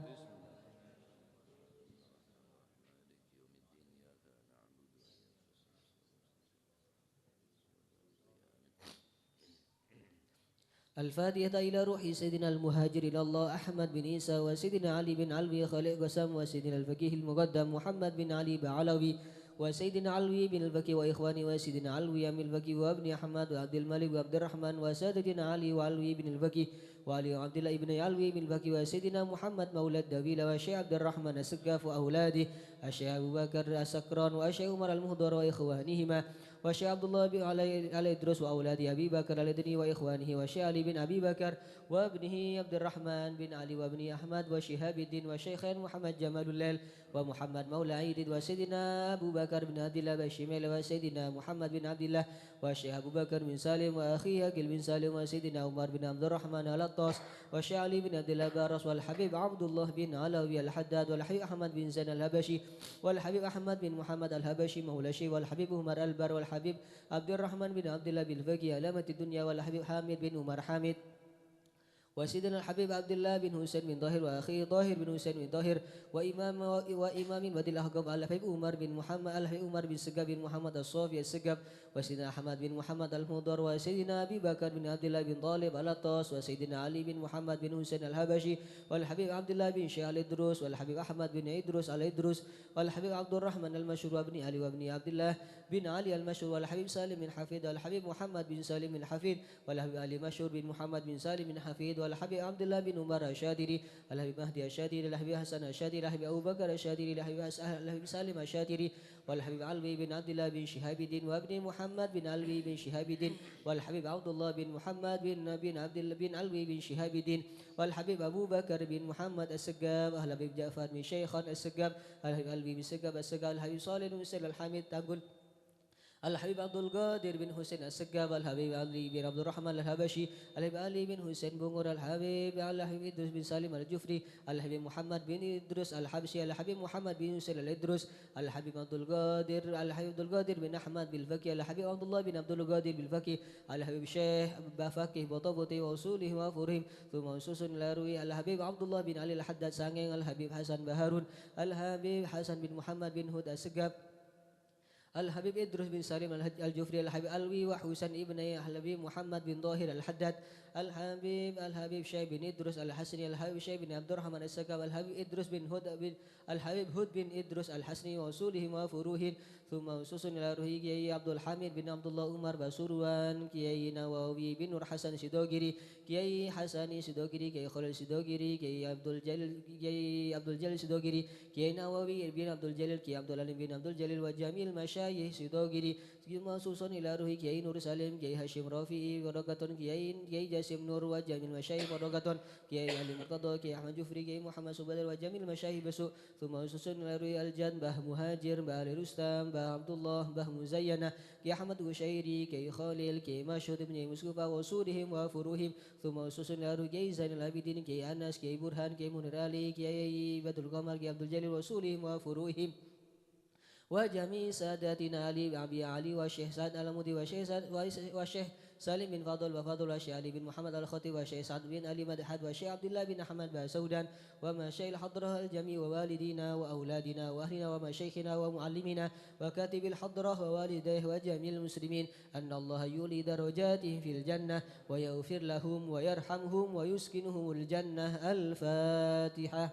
الفاتحة إلى روح سيدنا المهاجر إلى الله أحمد بن عيسى وسيدنا علي بن علوي خليل قسم وسيدنا الفقيه المقدم محمد بن علي بعلوي وسيدنا علوي بن الفقيه وإخوانه وسيدنا علوي عم الفقيه وابن أحمد وعبد الملك وعبد الرحمن وسادتنا علي وعلوي بن الفقيه وعلي وعبد الله بن علوي بن الفقيه وسيدنا محمد مولى الدولة والشيخ عبد الرحمن السقاف وأولاده الشيخ أبو بكر السكران والشيخ عمر المهدر وإخوانهما والشيخ عبد الله بن علي، علي إدريس وأولاده أبي بكر الإدني وإخوانه والشيخ علي بن أبي بكر وابنه عبد الرحمن بن علي وابنه أحمد وشهاب الدين والشيخين محمد جمال الليل ومحمد مولى عيد وسيدنا أبو بكر بن عبد الله بالشمال وسيدنا محمد بن عبد الله والشيخ أبو بكر بن سالم وأخيه عقيل بن سالم وسيدنا عمر بن عبد الرحمن العطاس والشيخ علي بن عبد الله باراس والحبيب عبد الله بن علوي الحداد والحبيب أحمد بن زين الحبشي والحبيب أحمد بن محمد الحبشي مولى الشيخ والحبيب عمر البر والحبيب عبد الرحمن بن عبد الله بالفقيه علامة الدنيا والحبيب حامد بن عمر حامد وسيدنا الحبيب عبد الله بن حسين بن طاهر وأخيه طاهر بن حسين بن طاهر وإمام، وإمام وادي الأحقاف الحبيب عمر بن محمد، الحبيب عمر بن سقاف بن محمد الصافي السقاف وسيدنا أحمد بن محمد المهدر وسيدنا أبي بكر بن عبد الله بن طالب العطاس وسيدنا علي بن محمد بن حسين الحبشي والحبيب عبد الله بن شيخ الإدروس والحبيب أحمد بن إدروس الإدروس والحبيب عبد الرحمن المشهور وابن علي وابن عبد الله بن علي المشهور والحبيب سالم بن حفيد والحبيب محمد بن سالم بن حفيد والحبيب علي مشهور بن محمد بن سالم بن حفيد والحبيب عبد الله بن عمر الشاذلي الحبيب مهدي الشاذلي الحبيب حسن الشاذلي الحبيب أبو بكر الشاذلي الحبيب حس-، الحبيب سالم الشاذلي والحبيب علوي بن عبد الله بن شهاب الدين وابن محمد بن علوي بن شهاب الدين والحبيب عبد الله بن محمد بن، بن عبد الله بن علوي بن شهاب الدين والحبيب أبو بكر بن محمد السقاف الحبيب جعفر بن شيخان السقاف الحبيب علوي بن سقاف السقاف الحبيب صالح بن حسين الحامد تانقل الحبيب عبد القادر بن حسين السقاف الحبيب علي بن عبد الرحمن الحبشي الحبيب علي بن حسين بنغور الحبيب الحبيب إدريس بن سالم الجفري الحبيب محمد بن إدريس الحبشي الحبيب محمد بن حسين الإدريس الحبيب عبد القادر الحبيب عبد القادر بن أحمد بالفقي الحبيب عبد الله بن عبد القادر بالفقي الحبيب شيخ بفقيه بطبطي وأصولهم وفروعهم ثم خصوصا إلى روي الحبيب عبد الله بن علي الحداد سانقن الحبيب حسن بهارون الحبيب حسن بن محمد بن هود السقاف الحبيب إدريس بن سالم الحج-، الجفري، الحبيب علوي وحسين ابني الحبيب محمد بن طاهر الحداد، الحبيب، الحبيب شيخ بن إدريس الحسني، الحبيب شيخ بن عبد الرحمن السقاف، الحبيب إدريس بن هود بن، الحبيب هود بن إدريس الحسني وأصولهم وفروعهم، ثم خصوصا إلى روح كياي عبد الحميد بن عبد الله عمر باسوروان، كياي نووي بن نور حسن سيدوغيري، كياي حسني سيدوغيري، كياي خليل سيدوغيري، كياي عبد الجليل، كياي عبد الجليل سيدوغيري، كياي نووي بن عبد الجليل، كياي عبد العليم بن عبد الجليل، وجميع المشايخ سيدوغيري، ثم خصوصا إلى روح كياي نور سليم، كياي هاشم رفيعي، بركة كياي، كياي جاسم نور، وجميع المشايخ، بركة كياي علي مرتضى، كياي أحمد جفري، كياي محمد سبدر، وجميع المشايخ بسوء، ثم خصوصا إلى روح الجد، باه مهاجر، باه علي رستم، باه عبد الله، باه مزينة، كياي أحمد قشيري، كياي خليل، كياي مشهود، كياي مصطفى، وصولهم وفروعهم، ثم خصوصا إلى روح كياي زين العابدين، كياي أنس، كياي برهان، كياي منير علي، كياي بدر القمر، كياي عبد الجليل، وصولهم وفروعهم. وجميع ساداتنا علي، أبي علي، والشيخ سعد العمودي، والشيخ سعد، والشيخ سالم بن فاضل، وفاضل، والشيخ علي بن محمد الخطيب، والشيخ سعد بن علي مدحت، والشيخ عبد الله بن أحمد باسودان، ومشايخ الحضرة الجميع، ووالدينا، وأولادنا، وأهلنا، ومشايخنا، ومعلمينا، وكاتب الحضرة، ووالديه، وجميع المسلمين، أن الله يعلي درجاتهم في الجنة، ويغفر لهم، ويرحمهم، ويسكنهم الجنة. الفاتحة.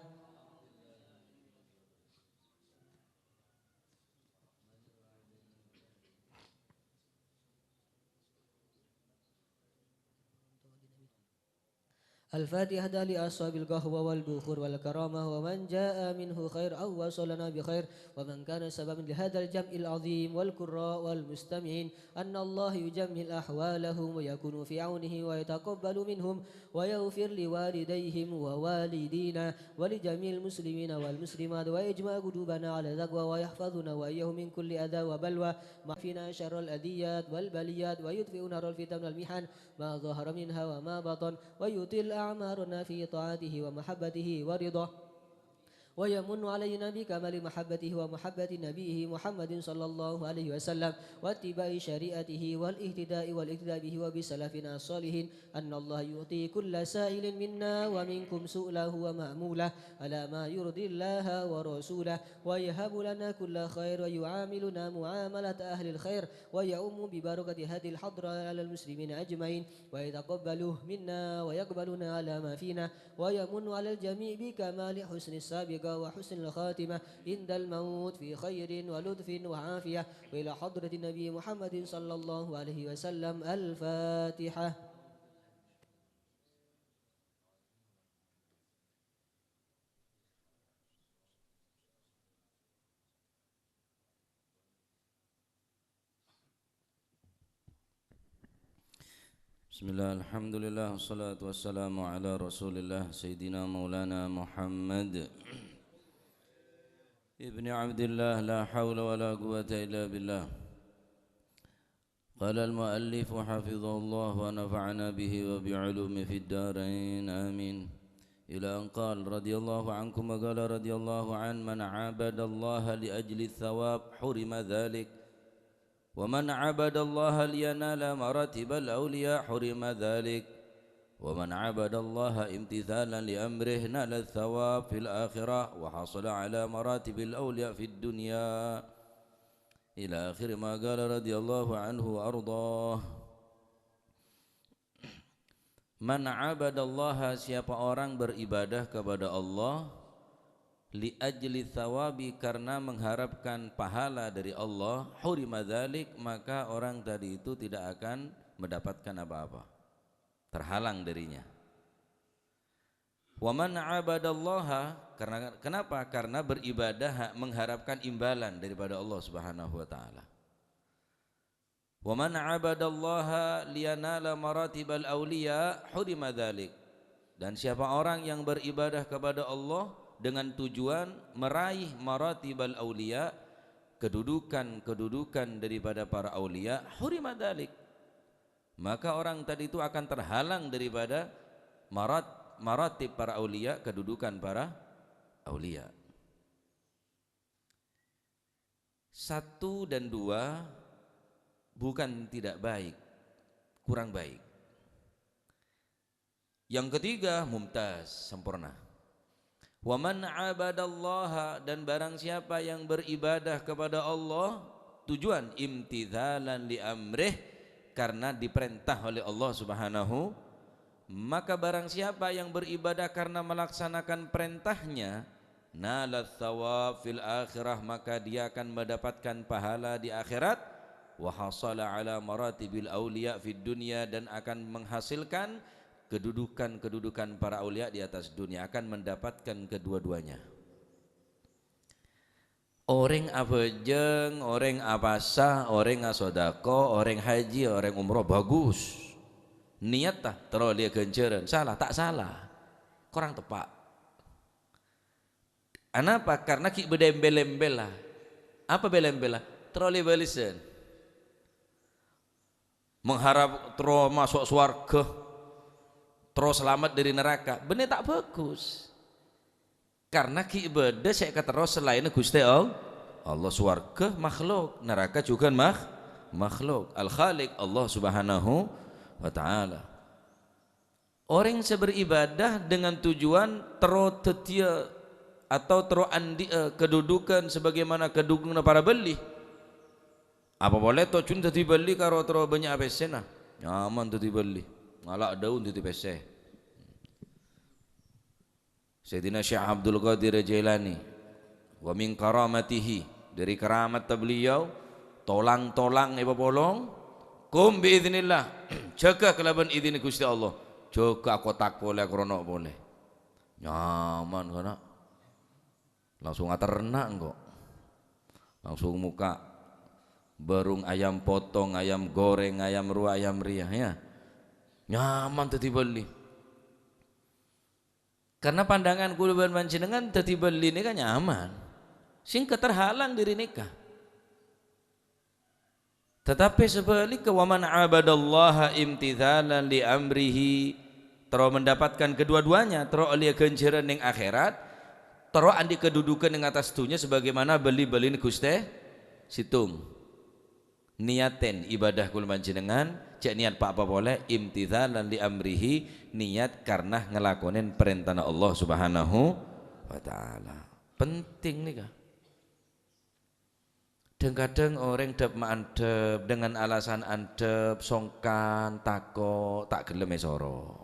الفاتحة لأصحاب القهوة والبخور والكرامة ومن جاء منه خير أو وصلنا بخير ومن كان سببا لهذا الجمع العظيم والقراء والمستمعين أن الله يجمل أحوالهم ويكون في عونه ويتقبل منهم ويغفر لوالديهم ووالدينا ولجميع المسلمين والمسلمات ويجمع قلوبنا على التقوى ويحفظنا وإياهم من كل أذى وبلوى ويكفينا شر الأذيات والبليات ويطفئ نار الفتن والمحن ما ظهر منها وما بطن ويطيل أعمارنا في طاعته ومحبته ورضاه ويمن علينا بكمال محبته ومحبة نبيه محمد صلى الله عليه وسلم واتباع شريعته والاهتداء والاقتداء به وبسلفنا الصالحين أن الله يعطي كل سائل منا ومنكم سؤله ومأموله على ما يرضي الله ورسوله ويهب لنا كل خير ويعاملنا معاملة أهل الخير ويعم ببركة هذه الحضرة على المسلمين أجمعين ويتقبله منا ويقبلنا على ما فينا ويمن على الجميع بكمال حسن السابقة وحسن الخاتمة عند الموت في خير ولطف وعافية وإلى حضرة النبي محمد صلى الله عليه وسلم. الفاتحة. بسم الله، الحمد لله، والصلاة والسلام على رسول الله سيدنا مولانا محمد ابن عبد الله، لا حول ولا قوة إلا بالله. قال المؤلف حفظه الله ونفعنا به وبعلومه في الدارين، آمين. إلى أن قال رضي الله عنكم وقال رضي الله عنه: من عبد الله لأجل الثواب حرم ذلك، ومن عبد الله لينال مراتب الأولياء حرم ذلك، ومن عبد الله امتثالا لأمره نال الثواب في الآخرة وحصل على مراتب الأولياء في الدنيا. Ila akhiri ma qala radhiyallahu anhu wa ardhah. Man abadallaha, siapa orang beribadah kepada Allah, li ajli thawabi, karena mengharapkan pahala dari Allah, hurima dzalik, maka orang tadi itu tidak akan mendapatkan apa-apa. Terhalang darinya. Wa man abadallaha, karena, kenapa? Karena beribadah mengharapkan imbalan daripada Allah Subhanahu wa taala. Wa man abadallaha liyanala maratibal auliya, hurima dzalik. Dan siapa orang yang beribadah kepada Allah dengan tujuan meraih maratibal auliya, kedudukan-kedudukan daripada para aulia, hurima dzalik. Maka orang tadi itu akan terhalang daripada marat-, maratib para aulia, kedudukan para aulia. Satu dan dua bukan tidak baik, kurang baik. Yang ketiga, mumtaz, sempurna. Wa man abadallaha, dan barang siapa yang beribadah kepada Allah, tujuan imtithalan li amrih, karena diperintah oleh Allah Subhanahu, maka barang siapa yang beribadah karena melaksanakan perintahnya, nalat thawab fil akhirah, maka dia akan mendapatkan pahala di akhirat, wa hasala ala maratibil auliya fid dunya, dan akan menghasilkan kedudukan-kedudukan para aulia di atas dunia, akan mendapatkan kedua-duanya. Orèng abhâjâng, orèng apasa, orèng asodako, orèng haji, orèng umroh, bagus. Niat ta, terro lè ghânjhârân. Salah? Ta' salah. Korang teppa'. Anapa? Karena ghi' bâdâ èmbel-èmbella. Apa bel-èmbella? Terro lè bâlessân. Mengharap terro maso' sowarghâ, terro salamet dâri naraka, bânnè ta' bhâghus. Karena ghi' bâdâ sè èkaterro salaènna Ghustè All-, Allah. Sowarghâ makhluk, naraka jhughân makh-, makhluk. Al-Khaliq Allah Subhanahu wa Ta'ala. Orèng sè beribadah dengan tujuan terro dhâddhiyâ atau terro andi'â kedudukan sebagaimana kedudukanna para bâli. Apa polè tojjhuna dhâddhi bâli karo terro bânnya' pèssèna? Nyaman dhâddhi bâli, ngala' dâun dhâddhi pèssè. Sayyidina Syekh Abdul Qadir Jailani, wa min karamatihi, dâri keramat beliau, tolang-tolang èpapolong, qum bi idznillah, jâgâ kalabân idinna Ghustè Allah. Jâgâ akotak polè, akrono' polè. Nyaman, kana'. Langsung aterna' engko'. Langsung mokka' bârung ayam potong, ayam goreng, ayam rowa, ayam rèya, ya. Nyaman dhâddhi bâli. Karena pandangan kaulâ bân panjhennengngan dhâddhi bâli nèka nyaman. Sèngghâ terhalang dhâri nèka. Tetapi sebaliknya, "Wa man abadallaha imtitsalan li amrihi," terro mendapatkan kedua-duanya, terro ollè ghânjhârân neng akhèrat, terro andi' kadhudhughân neng attas dhunnya sebagaimana bâli-bâlina Ghustè sèttong. Niyaten ibadah kaulâ panjhennengngan, jhâ' niyat pa-apa polè, imtitsalan li amrihi, niyat karna ngalakonè parèntana Allah Subhanahu wa Ta'ala. Penting nèka. Dhâng-kadhâng orèng dhâp-maandhâp dengan alasan andhâp, songkan, tako', ta' ghellem èsoro.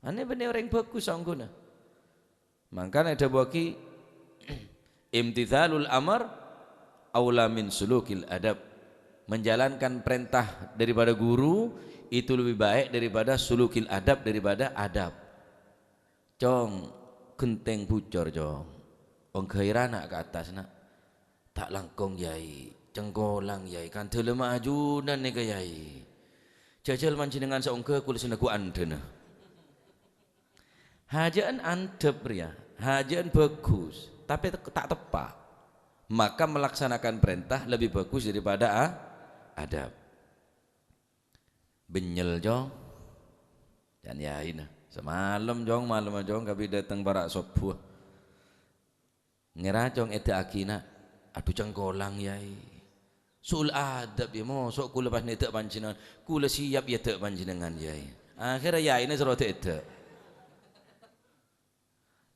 Anè bânnè orèng bhâghus saongghuna. Mangkana èdhâbuwaghi, "Imtitsalul amr aula min sulukil adab." Menjalankan perintah daripada guru itu lebih baik daripada sulukil adab, daripada adab. "Cong, ghentèng bucor, Cong. Ongghâi rana' ka attas, Na'." "Ta' langkong, Yai. Cengkolang, Yai. Kan dhâlemma ajunan nèka, Yai. Jhâjhâl panjhennengngan saongghâ kaulâ sè neggu' andhâna." Hajâ'ân andhâp rèya, hajâ'ân bhâghus, tapè te-, ta' teppa'. Maka melaksanakan perintah lebih bagus daripada a-, adab. "Bânnyèl, Cong." Can yaina. "Samalem, Cong, malemma, Cong, kabbi dâteng para' sobbhu." "Ngèra, Cong, èdâ'âghi, Na'." "Adhu, cengkolang, Yai. Su'ul adab, yâ, moso' kaulâ pas nèdâ' panjhennengngan. Kaulâ siyap èdâ' panjhennengngan, Yai." Akhèrra yaina soro dâ'-èdâ'.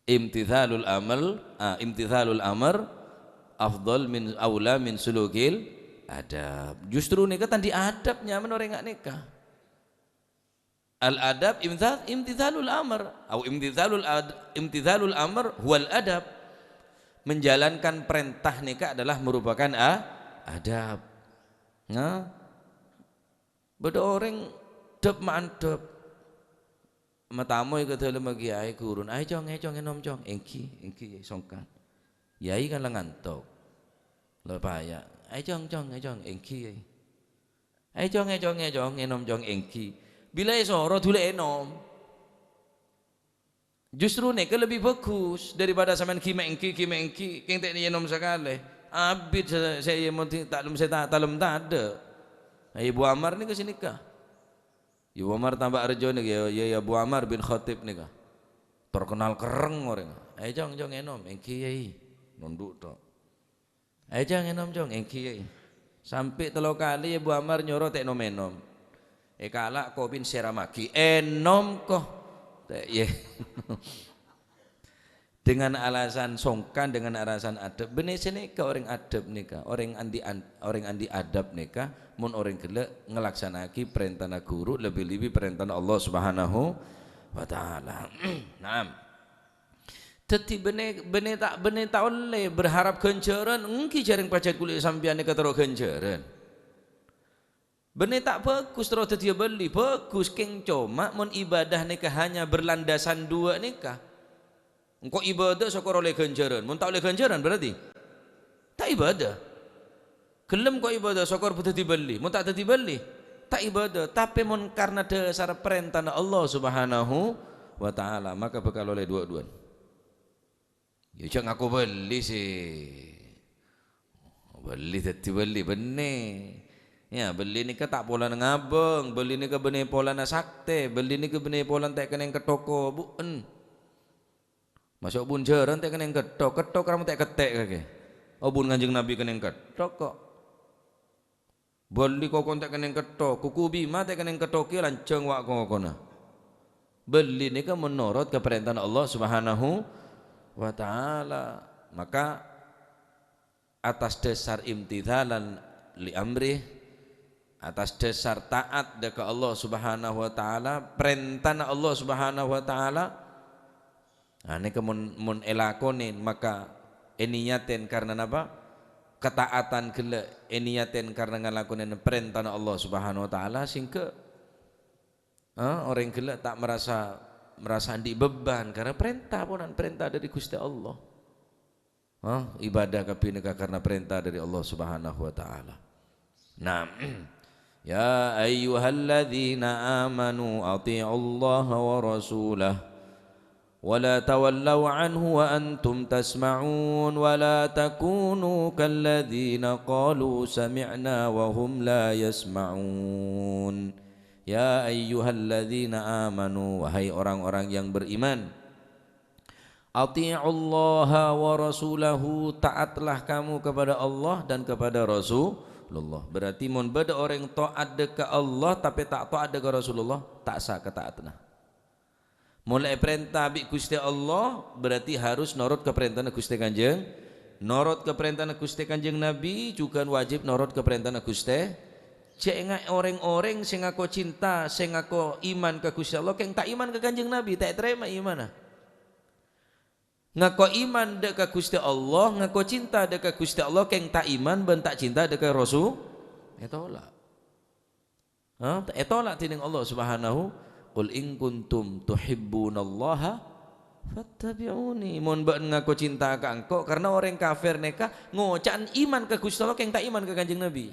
Imtitsalul amal, ah, imtitsalul amr afdal min, aula min sulukil adab. Justru nèka ta' andi' adab nyamana orèng nga' nèka. Al adab imtitsal-, imtitsalul amr, au imtitsalul ad-, imtitsalul amr huwal adab. Menjalankan perintah nèka adalah merupakan a-, adab. Nah, bâdâ orèng dhâp-maandhâp. Matamoy ka dâlemma kèyaè ghuruna, "Ayo, Cong, ayo, Cong, ènom, Cong." "Èngghi, èngghi, Yai, songkan." Yai kan la ngantok. La paya. "Ayo, Cong, Cong, ayo, Cong." "Èngghi, Yai." "Ayo, Cong, ayo, Cong, ayo, Cong, ènom, Cong." "Èngghi." Bilâ èsoro, dhuli ènom. Justru nèka lebbi bhâghus daripada sampèyan ghi' ma' èngghi, ghi' ma' èngghi, kèng ta' ènom sakalè. Abit sè, sè, mon ta', ta' lem sè ta', ta' lem tadâ'. Ayo, Abu Ammar nèka sè nèka. Yâ, Abu Ammar Tambak Rejo nèka, yâ, yâ, yâ, Abu Ammar bin Khatib nèka. Terkenal kerrèng orèng. "Ayo, Cong, Cong, ènom." "Èngghi, Yai." Nondhu' tok. "Ayo, Cong, ènom, Cong." "Èngghi, Yai." Sampè' tello kalè Abu Ammar nyoro ta' ènom-ènom. Èkala' kopina sè èramaghi. "Ènom, ko." Ta', yâ. Dengan alasan songkan, dengan alasan adab. Bânnè sè nèka orèng adab nèka, orèng andi' an-, orèng andi' adab nèka, mon orèng ghellâ' nglaksana'aghi parèntana ghuru, lebbi-lebbi parèntana Allah Subhanahu wa Ta'ala. Naam. Dhâddhi bânnè, bânnè ta', bânnè ta' ollè berharap ghânjhârân, èngghi jhârèng pajhât kaulâ sampèyan nèka terro ghânjhârân. Bânnè ta' bhâghus terro dhâddhiyâ bâli, bhâghus kèng coma mon ibadah nèka hanya berlandasan duwâ' nèka. Engko' ibadah sokor ollè ghânjhârân, mon ta' ollè ghânjhârân berarti ta' ibadah. Ghellem ko' ibadah, sokor dhâddhi bâli, mon ta' dhâddhi bâli, ta' ibadah. Tapè mon karna dhâsar parèntana Allah Subhanahu wa Ta'ala, maka bhâkal ollè duwâ'-duwâ'ân. Yâ, jhâ' ngako bâli sè. Bâli dhâddhi bâli, bânnè. Yâ, bâli nèka ta' polana ngabâng, bâli nèka bânnè polana saktè, bâli nèka bânnè polana ta' kennèng ka toko, bu'en. Maso' bun jhârân ta' kennèng ketthok, ketthok ra mon ta' kettè' kakè. Oh, bun Kanjeng Nabi kennèng ketthok ko'. Bâli kokon ta' kennèng ketthok, kuku bima ta' kennèng ketthok kèya lanjhâng wa' kokona. Bâli nèka menorot ka parèntana Allah Subhanahu wa Ta'ala. Maka atas dasar imtitsalan li amrih, atas dasar taat dâ' ka Allah Subhanahu wa Ta'ala, parèntana Allah Subhanahu wa Ta'ala, nah, nèka mon, mon èlakonè, maka èniyatè karna napa? Kataatan ghellâ' èniyatè karna ngalakonè parèntana Allah Subhanahu wa Ta'ala, sehingga Ah, orèng ghellâ' ta' merasa, merasa andi' beban, karena parènta, ponan parènta dâri Ghustè Allah. Ah, ibadah kabbhi nèka karena parènta dâri Allah Subhanahu wa Ta'ala. Nah, "Ya ayyuhalladzina amanu ati'ullaha wa rasulah, wa la tawallau anhu wa antum tasma'un, wa la takunu kalladzina qalu sami'na wa hum la yasma'un." Ya ayyuhalladzina amanu, wahai orang-orang yang beriman, "Ati'ullaha wa rasulahu," taatlah kamu kepada Allah dan kepada Rasulullah. Berarti mon bâdâ orèng taat dâ' ka Allah, tapè ta' taat dâ' ka Rasulullah, ta' sah kataatna. Mon la èparènta bi' Ghustè Allah, berarti harus norot ka parèntana Ghustè Kanjeng, norot ka parèntana Ghustè Kanjeng Nabi, jhughân wajib norot ka parèntana Ghustè. Jhâ' enga' orèng-orèng sè ngako cinta, sè ngako iman ka Ghustè Allah, kèng ta' iman ka Kanjeng Nabi, ta' ètarèma imanna. Ngako iman dâ' ka Ghustè Allah, ngako cinta dâ' ka Ghustè Allah, kèng ta' iman bân ta' cinta dâ' ka Rasul, ètola'. Ha? Ètola' dhinèng Allah Subhanahu, "Qul in kuntum tuhibbunallaha fattabi'uni." Mon bâ'na ngako cinta ka engko', karena orèng kafir nèka ngoca'a iman ka Ghustè Allah, kèng ta' iman ka Kanjeng Nabi.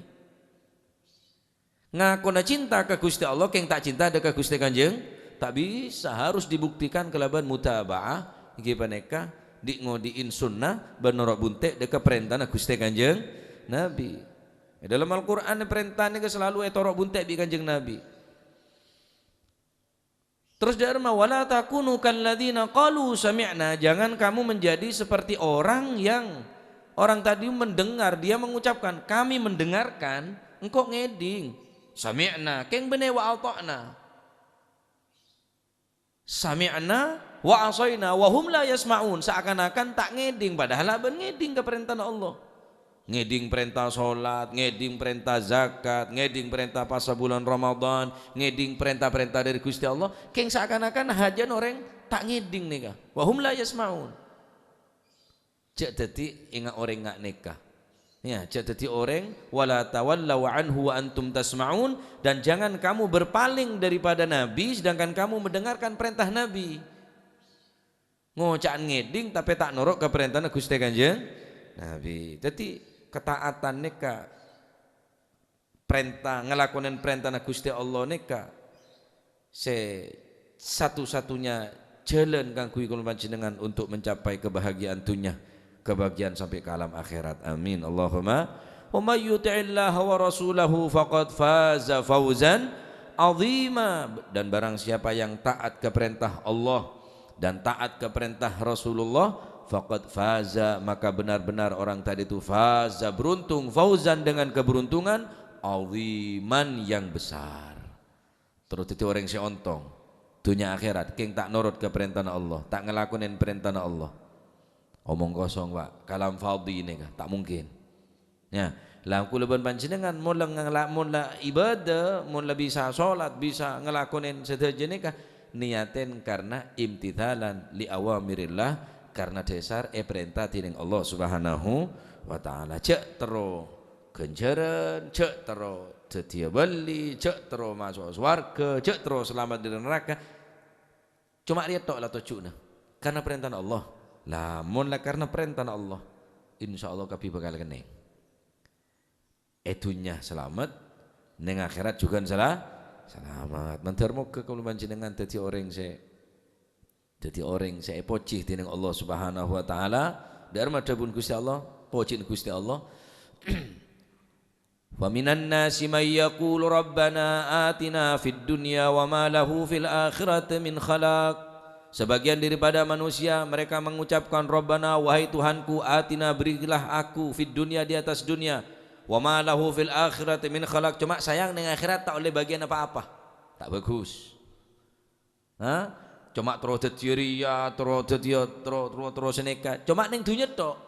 Ngakona cinta ka Ghustè Allah, kèng ta' cinta dâ' ka Ghustè Kanjeng, ta' bisa, harus dibuktikan kalabân mutaba'ah, ènggi panèka dhi'-ngodhi'in sunnah bân noro' bunte' dâ' ka parèntana Ghustè Kanjeng Nabi. È dâlem Al-Qur'an parènta nèka salalu ètoro' bunte' bi' Kanjeng Nabi. Terros dâ' remma, "Wa la takunu kalladzina qalu sami'na," jangan kamu menjadi seperti orang yang orang tadi mendengar, dia mengucapkan, "Kami mendengarkan, engko' ngèdhing. Sami'na, kèng bânnè wa ata'na." "Sami'na wa asaina wa hum la yasma'un," seakan-akan ta' ngèdhing, padahal abân ngèdhing ka parèntana Allah. Ngèdhing parènta sholat, ngèdhing parènta zakat, ngèdhing parènta pasa bulân Ramadan, ngèdhing parènta-parènta dâri Ghustè Allah, kèng seakan-akan hajân orèng ta' ngèdhing nèka. Wa hum la yasma'un. Jhâ' dhâddhi enga' orèng nga' nèka. Ya, jhâ' dhâddhi orèng, "Wa la tawallau anhu wa antum tasma'un," dan jangan kamu berpaling daripada Nabi, sedangkan kamu mendengarkan perintah Nabi. Ngoca'a ngèdhing, tapè ta' noro' ka parèntana Ghustè Kanjeng Nabi. Dhâddhi, kataatan nèka, parènta, ngalakonè parèntana Ghustè Allah nèka sè satu-satunya jhâlân kaangghuy kaulâ panjhennengngan untuk mencapai kebahagiaan dunia, kebahagiaan sampai ke alam akhirat. Amin. Allahumma. "Wa may yuti'illaha wa rasulahu faqad faza fauzan azima." Dan barang siapa yang taat ke perintah Allah dan taat ke perintah Rasulullah, faqad faza, maka benar-benar orang tadi itu faza, beruntung, fauzan, dengan keberuntungan, aziman, yang besar. Terros dhâddhi orèng sè ontong. Dhunnya akhèrat, kèng ta' norot ka parèntana Allah, ta' ngalakonè parèntana Allah. Omong kosong, Pak. Kalam fadhi nèka, ta' mungkin. Ya, la kaulâ bân panjhennengngan mon la ngala-, mon la ibadah, mon la bisa sholat, bisa ngalakonè sadhâjâ nèka, niyatè karna imtithalan li awamirillah, karna dhâsar èparènta dhinèng Allah Subhanahu wa Ta'ala. Jhâ' terro ghânjhârân, jhâ' terro dhâddhiyâ bâli, jhâ' terro maso' sowarghâ, jhâ' terro salamet dâri naraka. Coma rèya tok la tojjhuna. Karna parèntana Allah. Lamon la karna parèntana Allah, insyaallah kabbhi bhâkal kennèng. È dhunnya salamet, nèng akhèrat jhughân sala-, salamet. Mandhâr moghâ kaulâ panjhennengngan dhâddhi orèng sè, dhâddhi orèng sè èpojhi dhinèng Allah Subhanahu wa Ta'ala. Dâ'remma dhâbuna Ghustè Allah, pojhina Ghustè Allah. "Wa minan nasi may yaqulu rabbana atina fid dunya wa ma lahu fil akhirati min khalaq." Sebagian daripada manusia, mereka mengucapkan, "Rabbana, wahai Tuhanku, atina, berilah aku, fid dunya, di atas dunia, wa ma lahu fil akhirati min khalaq." Coma sayang, nèng akhèrat ta' ollè bâgiyân apa-apa. Ta' bhâghus. Ha? Coma terro dhâddhiyâ rèya, terro dhâddhiyâ, terro, terro, terro sanèka. Coma nèng dhunnya tok.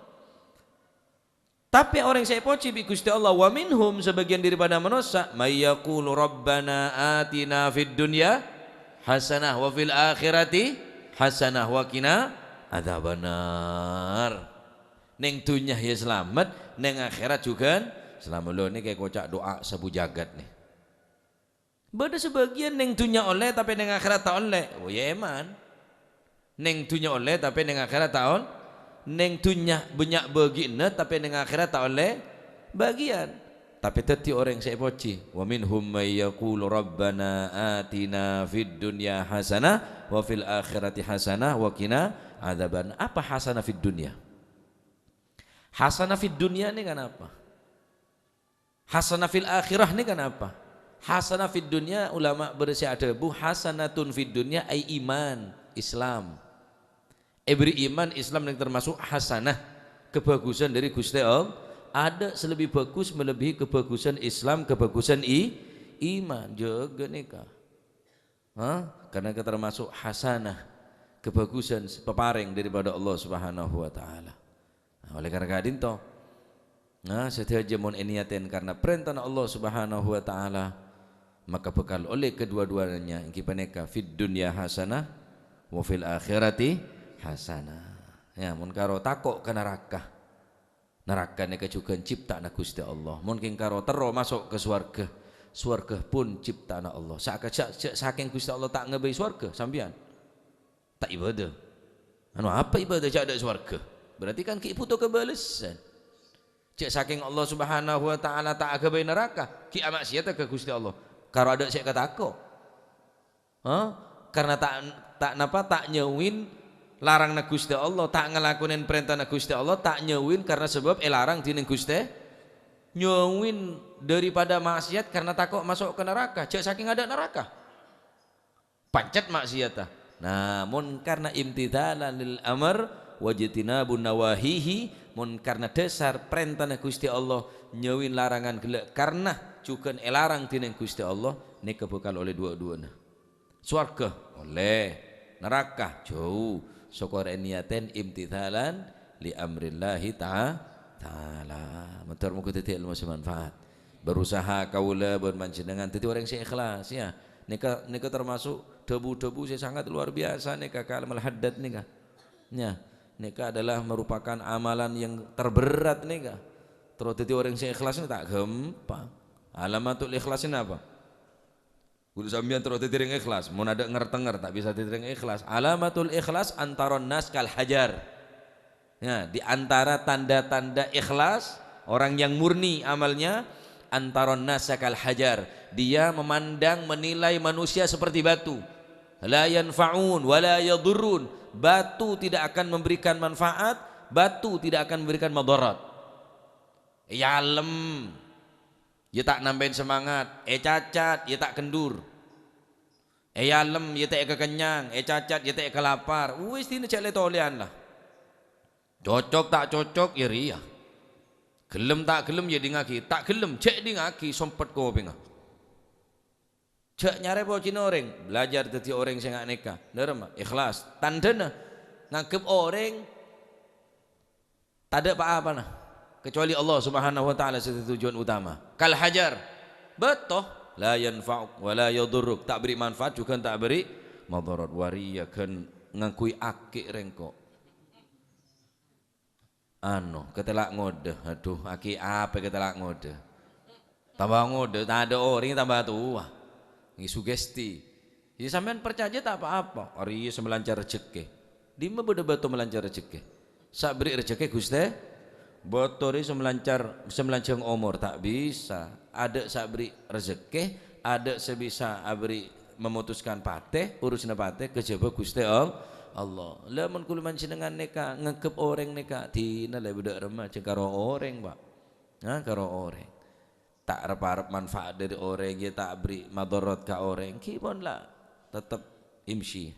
Tapè orèng sè èpojhi bi' Ghustè Allah, "Wa minhum," sabâgiyân daripada manossa, "may yaqulu rabbana atina fid dunya hasanah wa fil akhirati hasanah wa qina adzabannar." Nèng dhunnya ya salamet, nèng akhèrat jhughân salamet. Lho, nèka èkoca' du'a sabu jagat nè. Bâdâ sabâgiyân neng dhunnya ollè, tapè neng akhèrat ta' ollè. Oh, iyâ, èman. Neng dhunnya ollè, tapè neng akhèrat ta' ollè. Neng dhunnya bânnya' bâgiânna, tapè neng akhèrat ta' ollè bâgiyân. Tapè dhâddhi orèng sè èpojhi. "Wa minhum may yaqulu rabbana atina fid dunya hasanah wa fil akhirati hasanah wa qina adzaban." Apa hasanah fid dunya? Hasanah fid dunya nèka napa? Hasanah fil akhirah nèka napa? Hasanah fid dunya, ulama bârâs sè adhâbu, hasanatun fid dunya ay iman, Islam. Èbherri' iman, Islam nèng termasuk hasanah, kabhâghusân dâri Ghustè Allah. Adâ' sè lebbi bhâghus malebbihi kabhâghusân Islam, kabhâghusân i-, iman. Jâgâ nèka. Ha? Karena nèka termasuk hasanah, kabhâghusân sè paparèng daripada Allah Subhanahu wa Ta'ala. Nah, oleh karena ka'dinto, nah, sadhâjâ mon èniyatè karena parèntana Allah Subhanahu wa Ta'ala, maka bhâkal ollè kedua-duanya, ènggi panèka fid dunya hasanah wa fil akhirati hasanah. Ya, mon karo tako' ka naraka. Naraka nèka jhughân cipta'anna Ghustè Allah. Mon kèng karo terro maso' ka sowarghâ, sowarghâ pon cipta'anna Allah. Saka-, ja-, ja-, sakèng Ghustè Allah ta' ngabây sowarghâ, sampèyan ta' ibadah. Anu, apa ibadah ja' adâ' sowarghâ? Berarti kan ghi' bhuto kabâlessan. Ja' sakèng Allah Subhanahu wa Ta'ala ta' aghâbây naraka, ghi' amaksiat ka Ghustè Allah. Karo adâ' sè èkatako'. Ha? Karena ta', ta' napa, ta' nyauwin laranganna Ghustè Allah, ta' ngalakonè parèntana Ghustè Allah, ta' nyauwin karena sabâb èlarang dhinèng Ghustè. Nyauwin daripada maksiat karena tako' maso' ka naraka, ja' sakèng adâ' naraka. Pancet maksiatta. Nah, mon karena imtithalan lil amr wajtinabun nawahihi, mon karena dhâsar parèntana Ghustè Allah, nyauwin larangan ghellâ' karena jhughân èlarang dhinèng Ghustè Allah, nèka bhâkal ollè duwâ'-duwâ'na. Sowarghâ, ollè. Naraka, jhâu. Sokor èniyatè imtithalan li amrillahi ta-, ta'ala. Mandhâr moghâ dhâddhi èlmo sè manfaat. Berusaha kaulâ bân panjhennengngan dhâddhi orèng sè ikhlas, ya. Nèka, nèka termasuk dhâbu-dhâbu sè sangat luar biasa nèka, kalam al-haddad nèka. Ya, nèka adalah merupakan amalan yang terberat nèka. Terro dhâddhi orèng sè ikhlas nèka ta' ghâmpang. Alamatul ikhlas nèka apa? Kudu sampèyan terro dhâddhi rèng ikhlas. Mon adâ' nger-tenger, ta' bisa dhâddhi rèng ikhlas. Alamatul ikhlas antaron nas kal hajar. Ya, di antara tanda-tanda ikhlas, orang yang murni amalnya, antaron nas kal hajar. Dia memandang, menilai manusia seperti batu. La yanfa'un wa la yadurrun. Batu tidak akan memberikan manfaat, batu tidak akan memberikan madarat. Èyalem, ya ta' nambâi semangat. Ècacat, ya ta' kendur. Èyalem, ya ta' èkakennyang. Ècacat, ya ta' èkalapar. Wis, dinah jhâ' lè-tolèyan la. Cocok ta' cocok, ya rèya. Ghellem ta' ghellem, ya dingngaghi. Ta' ghellem, jhâ' dingngaghi, sompet kopèngnga. Jhâ' nyarè pojhina orèng, belajar dhâddhi orèng sè nga' nèka. Dâremma, ikhlas. Tandhâna, nganggep orèng tadâ' pa-apana, kecuali Allah Subhanahu wa Ta'ala sè dhâddhi tujuan utama. Kal hajar, bâto, la yanfa'uk wa la yadurruk, ta' beri manfaat, jhughân ta' beri madarat. Wa rèya ghân ngangghuy aki' rèng ko'. Anu, katèla' ngodâ. Adhu, aki' apa katèla' ngodâ? Tambâ ngodâ, tadâ' orèng tambâ towa. Ngghi sugesti. Ya, sampèyan parcajâ ta' pa-apa. Arèya sè malancar rejhekkè. Dimma bâdâ bâto malancar rejhekkè? Sè aberri' rejhekkè, Ghustè. Bâto rè sè malancar, sè malanjhâng omor, ta' bisa. Adâ' sè aberri' rejhekkè, adâ' sè bisa aberri' memutuskan patè, urusanna patè kajhâbhâ Ghustè All-, Allah. La, mon kaulâ panjhennengngan nèka nganggep orèng nèka, dinah la bâdâ remma jhâ' karo orèng, Pa'. Nah, karo orèng. Ta' rep-arep manfaat dâri orèng, ya ta' aberri' madarat ka orèng, ghi pon la tettep imshi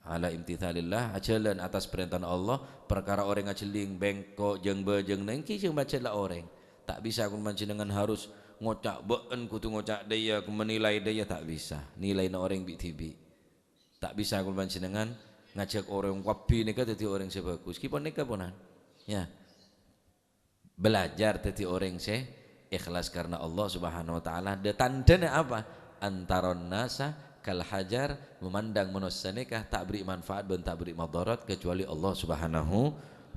ala imtithalillah, ajhâlân atas parèntana Allah, parkara orèng ajhelling, bengko, jâng-bâjâng, nèng ghi jâng pajhât la orèng. Ta' bisa kaulâ panjhennengngan harus ngoca' bâ'en, kodhu ngoca' dâ' iyâ, menilai dâ' iyâ, ta' bisa. Nilaina orèng bi'-dhibi'. Ta' bisa kaulâ panjhennengngan ngajhâk orèng kabbhi nèka dhâddhi orèng sè bhâghus. Ghi pon nèka ponan. Ya. Belajar dhâddhi orèng sè ikhlas karena Allah Subhanahu wa Ta'ala. Dâ-, tandhâna apa? Antaron nasa kal hajar, memandang manossa nèka ta' aberri' manfaat bân ta' aberri' madarat kecuali Allah Subhanahu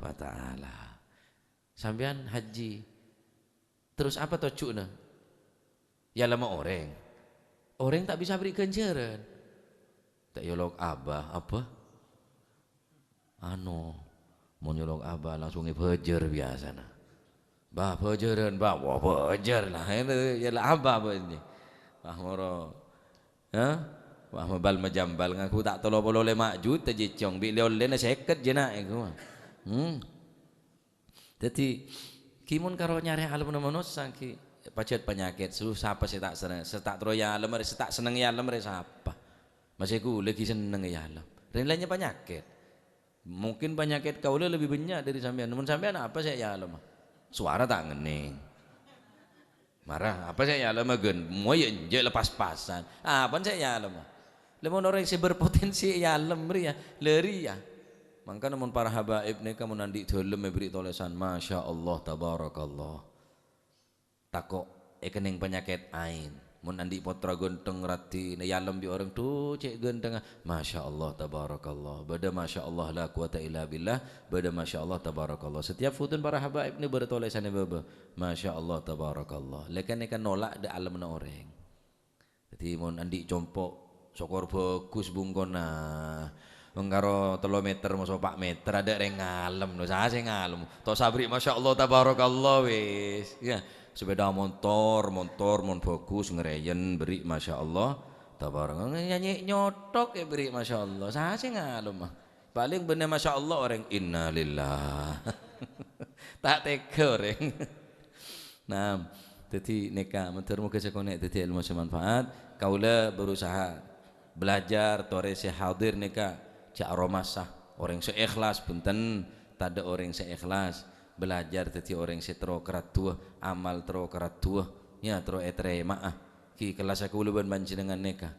wa Ta'ala. Sampèyan haji, terros apa tojjhuna? Èyalem orèng. Orèng ta' bisa aberri' ghânjhârân. Ta' èolok abâ, abâ. Anu, mon nyolok abâ langsung èbhâjâr biyasana. "Bâ, bhâjârân, Bâ." "Wah, bhâjâr lah." Iyâ la abâ, Bâ, ini. Wah, moro. Hah? Wah, mabal majambal ngaku ta' tello polo lèma' juta jècong, bi' lè-ollèna sèket jâ' na' èko. Hmm. Dhâddhi, ghi mon karo nyarè alemma manossa, ghi pajhât panyakèt, su-, sapa sè ta' seneng, sè ta' terro èalem arè, sè ta' seneng èalem arè sapa? Masè ghulâ ghi seneng èalem. Rèng laènnya panyakèt. Mungkin panyakèt kaulâ lebbi bânnya' dhâri sampèyan. Mon sampèyan apa sè èalem? Sowara ta' ngennèng. Mara, apa sè èalem, ghân? Moy enjâ' lepas-pasan. Apa sè èalem? Lè mon orèng sè berpotensi èalem rèya, lè rèya. Mangkana mon para habaib nèka mon andi' dhâlem èberri' tolèsan, Masya Allah, Tabarakallah. Tako' èkennèng panyakèt aèn. Mon andi' pottra ghântheng raddhin, èalem bi' orèng, "Dhu, cè' ghânthengnga." Masya Allah, Tabarakallah. Bâdâ Masya Allah, la quwata illa billah. Bâdâ Masya Allah, Tabarakallah. Setiap foto para habaib nè bâdâ tolèsanna bâbâ. Masya Allah, Tabarakallah. Lè ka'nèka nolak dâ' alemmanna orèng. Dhâddhi, mon andi' compo', sokor bhâghus bungkona. Mèngkaro tello meter, moso pa' meter, adâ' rèng ngalem, lho. Sa sè ngalem. To' saberri', Masya Allah, Tabarakallah, wis. Ya, sepeda montor, montor, mon bhâghus, ngerèyèn, berri', Masya Allah, Tabarakallah. Nyanyi nyothok, ya, berri', Masya Allah. Sa sè ngalem, ah. Palèng bânnè Masya Allah orèng, "Innalillah." Ta' tega orèng. Nah, dhâddhi nèka, moghâ-moghâ sakonè' dhâddhi èlmo sè manfaat. Kaulâ berusaha belajar, torè sè hadir nèka jhâ' aromasa. Orèng sè ikhlas, bhunten, tadâ' orèng sè ikhlas. Belajar dhâddhi orèng sè terro karaddhuwâ, amal terro karaddhuwâ, ya, terro ètarèma'a. Ghi' kellassa kaulâ bân panjhennengngan nèka.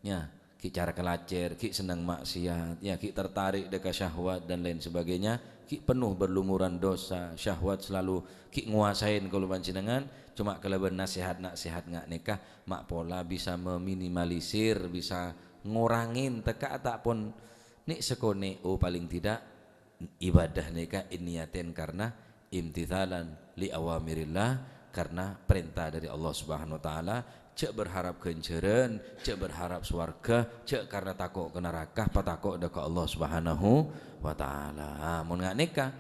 Ya, ghi' cara kalajhèr, ghi' senneng maksiat, ya, ghi' tertarik dâ' ka syahwat dan lain sebagainya, ghi' penuh berlumuran dosa, syahwat selalu ghi' ngowasaè kaulâ panjhennengngan, coma kalabân nasehat-nasehat nga' nèka, ma' pola bisa meminimalisir, bisa ngorangè tekka' ta' pon nè' sakonè', oh, paling tidak ibadah nèka èniyatè karna imtithalan li awamirillah, karna parènta dâri Allah Subhanahu wa Ta'ala, jhâ' berharap ghânjhârân, jhâ' berharap sowarghâ, jhâ' karna tako' ka naraka, patako' dâ' ka Allah Subhanahu wa Ta'ala. Ah, mon nga' nèka,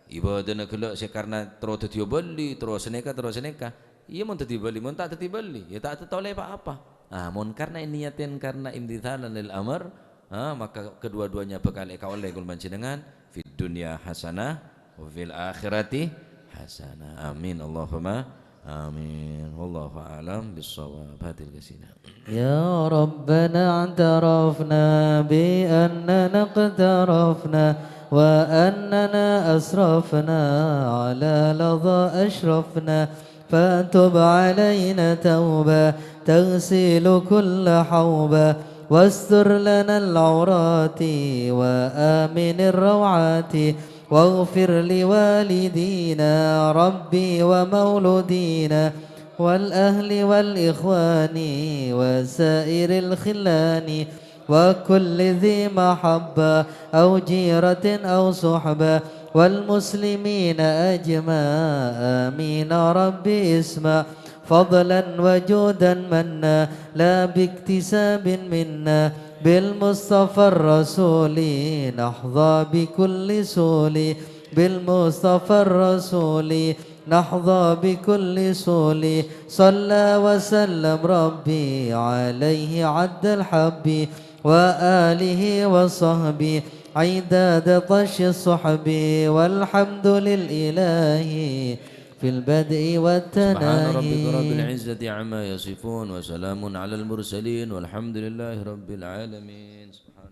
ibadana ghellâ' sè karna terro dhâddhiyâ bâli, terro sanèka, terro sanèka. Iyâ, mon dhâddhi bâli, mon ta' dhâddhi bâli, ya ta' tatolè pa-apa. Ah, mon karna èniyatè karna imtithalan lil amr, ah, maka kedua-duanya bhâkal èkaollè kaulâ panjhennengngan fid dunya hasanah wa fil akhirati hasanah. Amin, Allahumma amin. Wallahu a'lam bissawab. Hadil kasina. يا ربنا اعترفنا بأننا اقترفنا وأننا أسرفنا على لظى أشرفنا فتب علينا توبة تغسل كل حوبة واستر لنا العورات وآمن الروعات واغفر لوالدينا ربي ومولودينا والأهل والإخوان وسائر الخلان وكل ذي محبة أو جيرة أو صحبة والمسلمين أجمع. آمين رب اسمع فضلا وجودا منا لا باكتساب منا بالمصطفى الرسول نحظى بكل سول بالمصطفى الرسول نحظى بكل سول صلى وسلم ربي عليه عد الحب وآله وصحبه عداد طش الصحب والحمد للإله في البدء والتناهي. سبحان ربك رب العزة عما يصفون وسلام على المرسلين والحمد لله رب العالمين. سبحان